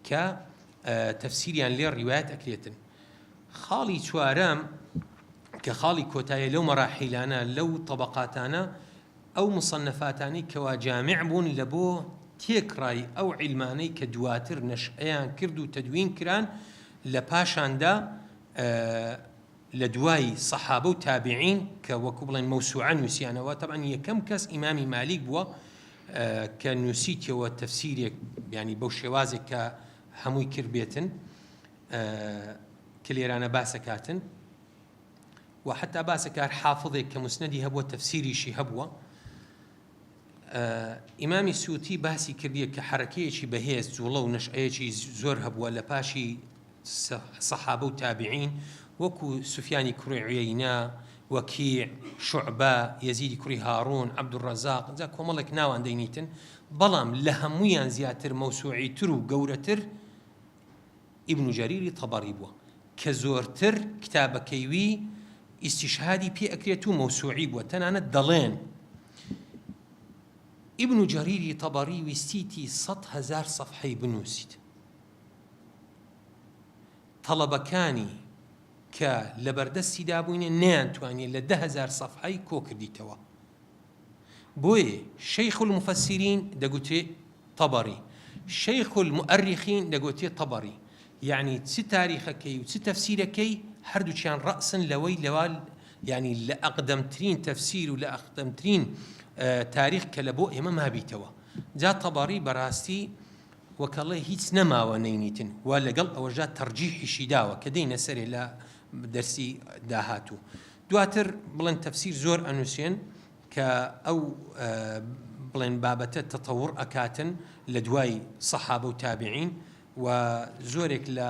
کە تەفسیریان لێ ڕیوایەت ئەکرێتن. خاڵی چوارەم کە خاڵی کۆتایە لەو مەراحیلانە لەو تەبەقاتانە ئەو موسەنەفاتانەی کەوا جامع بوون لە بۆ تێکڕای ئەو عیلمانەی کە دواتر نەشئەیان کرد و تەدوین کران لە پاشاندا لە دوای سەحابە و تابعین کە وەکو بڵێن مەوسوعە نووسیانەوە تەبعەن یەکەم کەس ئیمامی مالیک بووە کە نووسیتەوە تەفسیرێک یانی بەو شێوازێک کە هەمووی کرد بێتن کە لێرانە باسەکاتن و حتا باسەکار حافظێک کە مسندی هەبووە تەفسیریشی هەبووە ئیمامی سوتی باسی کردیە کە حەرەکەیەکی بەهێز جوڵە و نەشئەیەکی زۆر هەبووە لە پاشی سەحابە و تابعین وەکو سوفیانی کوڕی عویەینە، وەکیع، شوعبە، یەزیدی کوڕی هاڕون، عەبدولڕەزاق، جا کۆمەڵێک ناوان دەینیتن، بەڵام لە هەموویان زیاتر مەوسوعیتر و گەورەتر ئیبن جەریری تەبەڕی بووە کە زۆرتر کتابەکەی وی ئیستیشهادی پێ ئەکرێت و مەوسوعی بووە، تەنانەت دەڵێن ئیبن جەریری تەبەڕی ویستیتی 100,000 سەفحەی بنووسیت. تەڵەبەکانی کە لەبەردەستیدا بووینە نەیانتوانیە لە 10,000 سەفحەی کۆکردیتەوە. بۆیە شەیخ المفسرین دەگوترێ طبری، شەیخ المؤرخین دەگوترێ طبری، یەعنی چ تاریخەکەی و چ تەفسیرەکەی هەردووکیان ڕەئسن لەوەی لەوا یەعنی لە ئەقدەمترین تەفسیر و لە ئەقدەمترین تاریخ کە لە بۆ ئێمە مابیتەوە. جا طبری بەراستی وەکەڵێ هیچ نەماوە نەینیتن و لەگەڵ ئەوەشدا تەرجیحیشی داوە کە دێینە سەرێ لە دەرسی داهاتوو. دواتر بڵێن تەفسیر زۆر ئەنووسێن کە ئەو بڵێن بابەتە تەتەوڕ ئەکاتن لە دوای سەحابە و تابعین و زۆرێک لە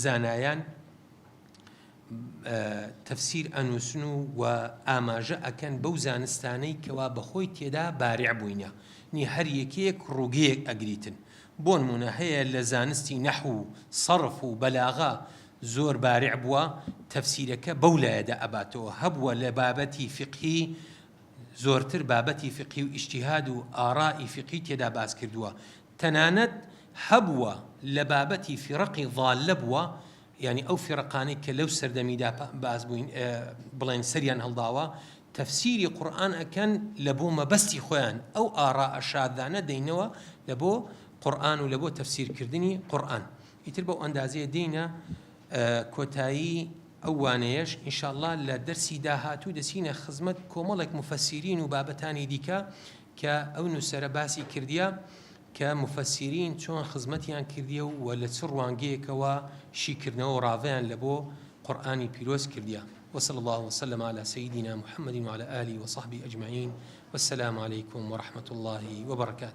زانایان تەفسیر ئەنووسن و و ئاماژە ئەکەن بەو زانستانەی کەوا بەخۆی تێدا بارع بووینە نی هەر یەکەیەک ڕووگەیەک ئەگریتن بۆنموونە هەیە لە زانستی نەحو و سەڕف و بەلاغە زۆر بارع بووە تەفسیرەکە بەو لایەدا ئەباتەوە هەبووە لە بابەتی فیقهی زۆرتر بابەتی فیقهی و ئیجتیهاد و ئارائی فیقهی تێدا باس کردووە تەنانەت هەبووە لە بابەتی فیڕەقی ضالە بووە یانی ئەو فیڕەقانەی کە لەو سەردەمیدا باس بووین بڵێن سەریان هەڵداوە تەفسیری قورئان ئەکەن لە بۆ مەبەستی خۆیان ئەو ئاراء شاذانە دەینەوە لە بۆ قورئان و لە بۆ تەفسیرکردنی قورئان ئیتر بەو ئەندازەیە دێینە کۆتایی ئەو وانەیەش ان شاء اللە لە دەرسی داهاتوو دەچینە خزمەت کۆمەڵێک موفەسیرین و بابەتانی دیکە کە ئەو نووسەرە باسی کردیە. کە موفەسیرین چۆن خزمەتیان کردیە و لە چ ڕوانگەیەکەوە شیکردنەوە و ڕاڤەیان لە بۆ قورئانی پیرۆز کردیە. وصلی اللە وسلم علی سیدنا محمد وعلی آله وصحبه اجمعین والسلام علیکم ورحمة اللە وبرکاته.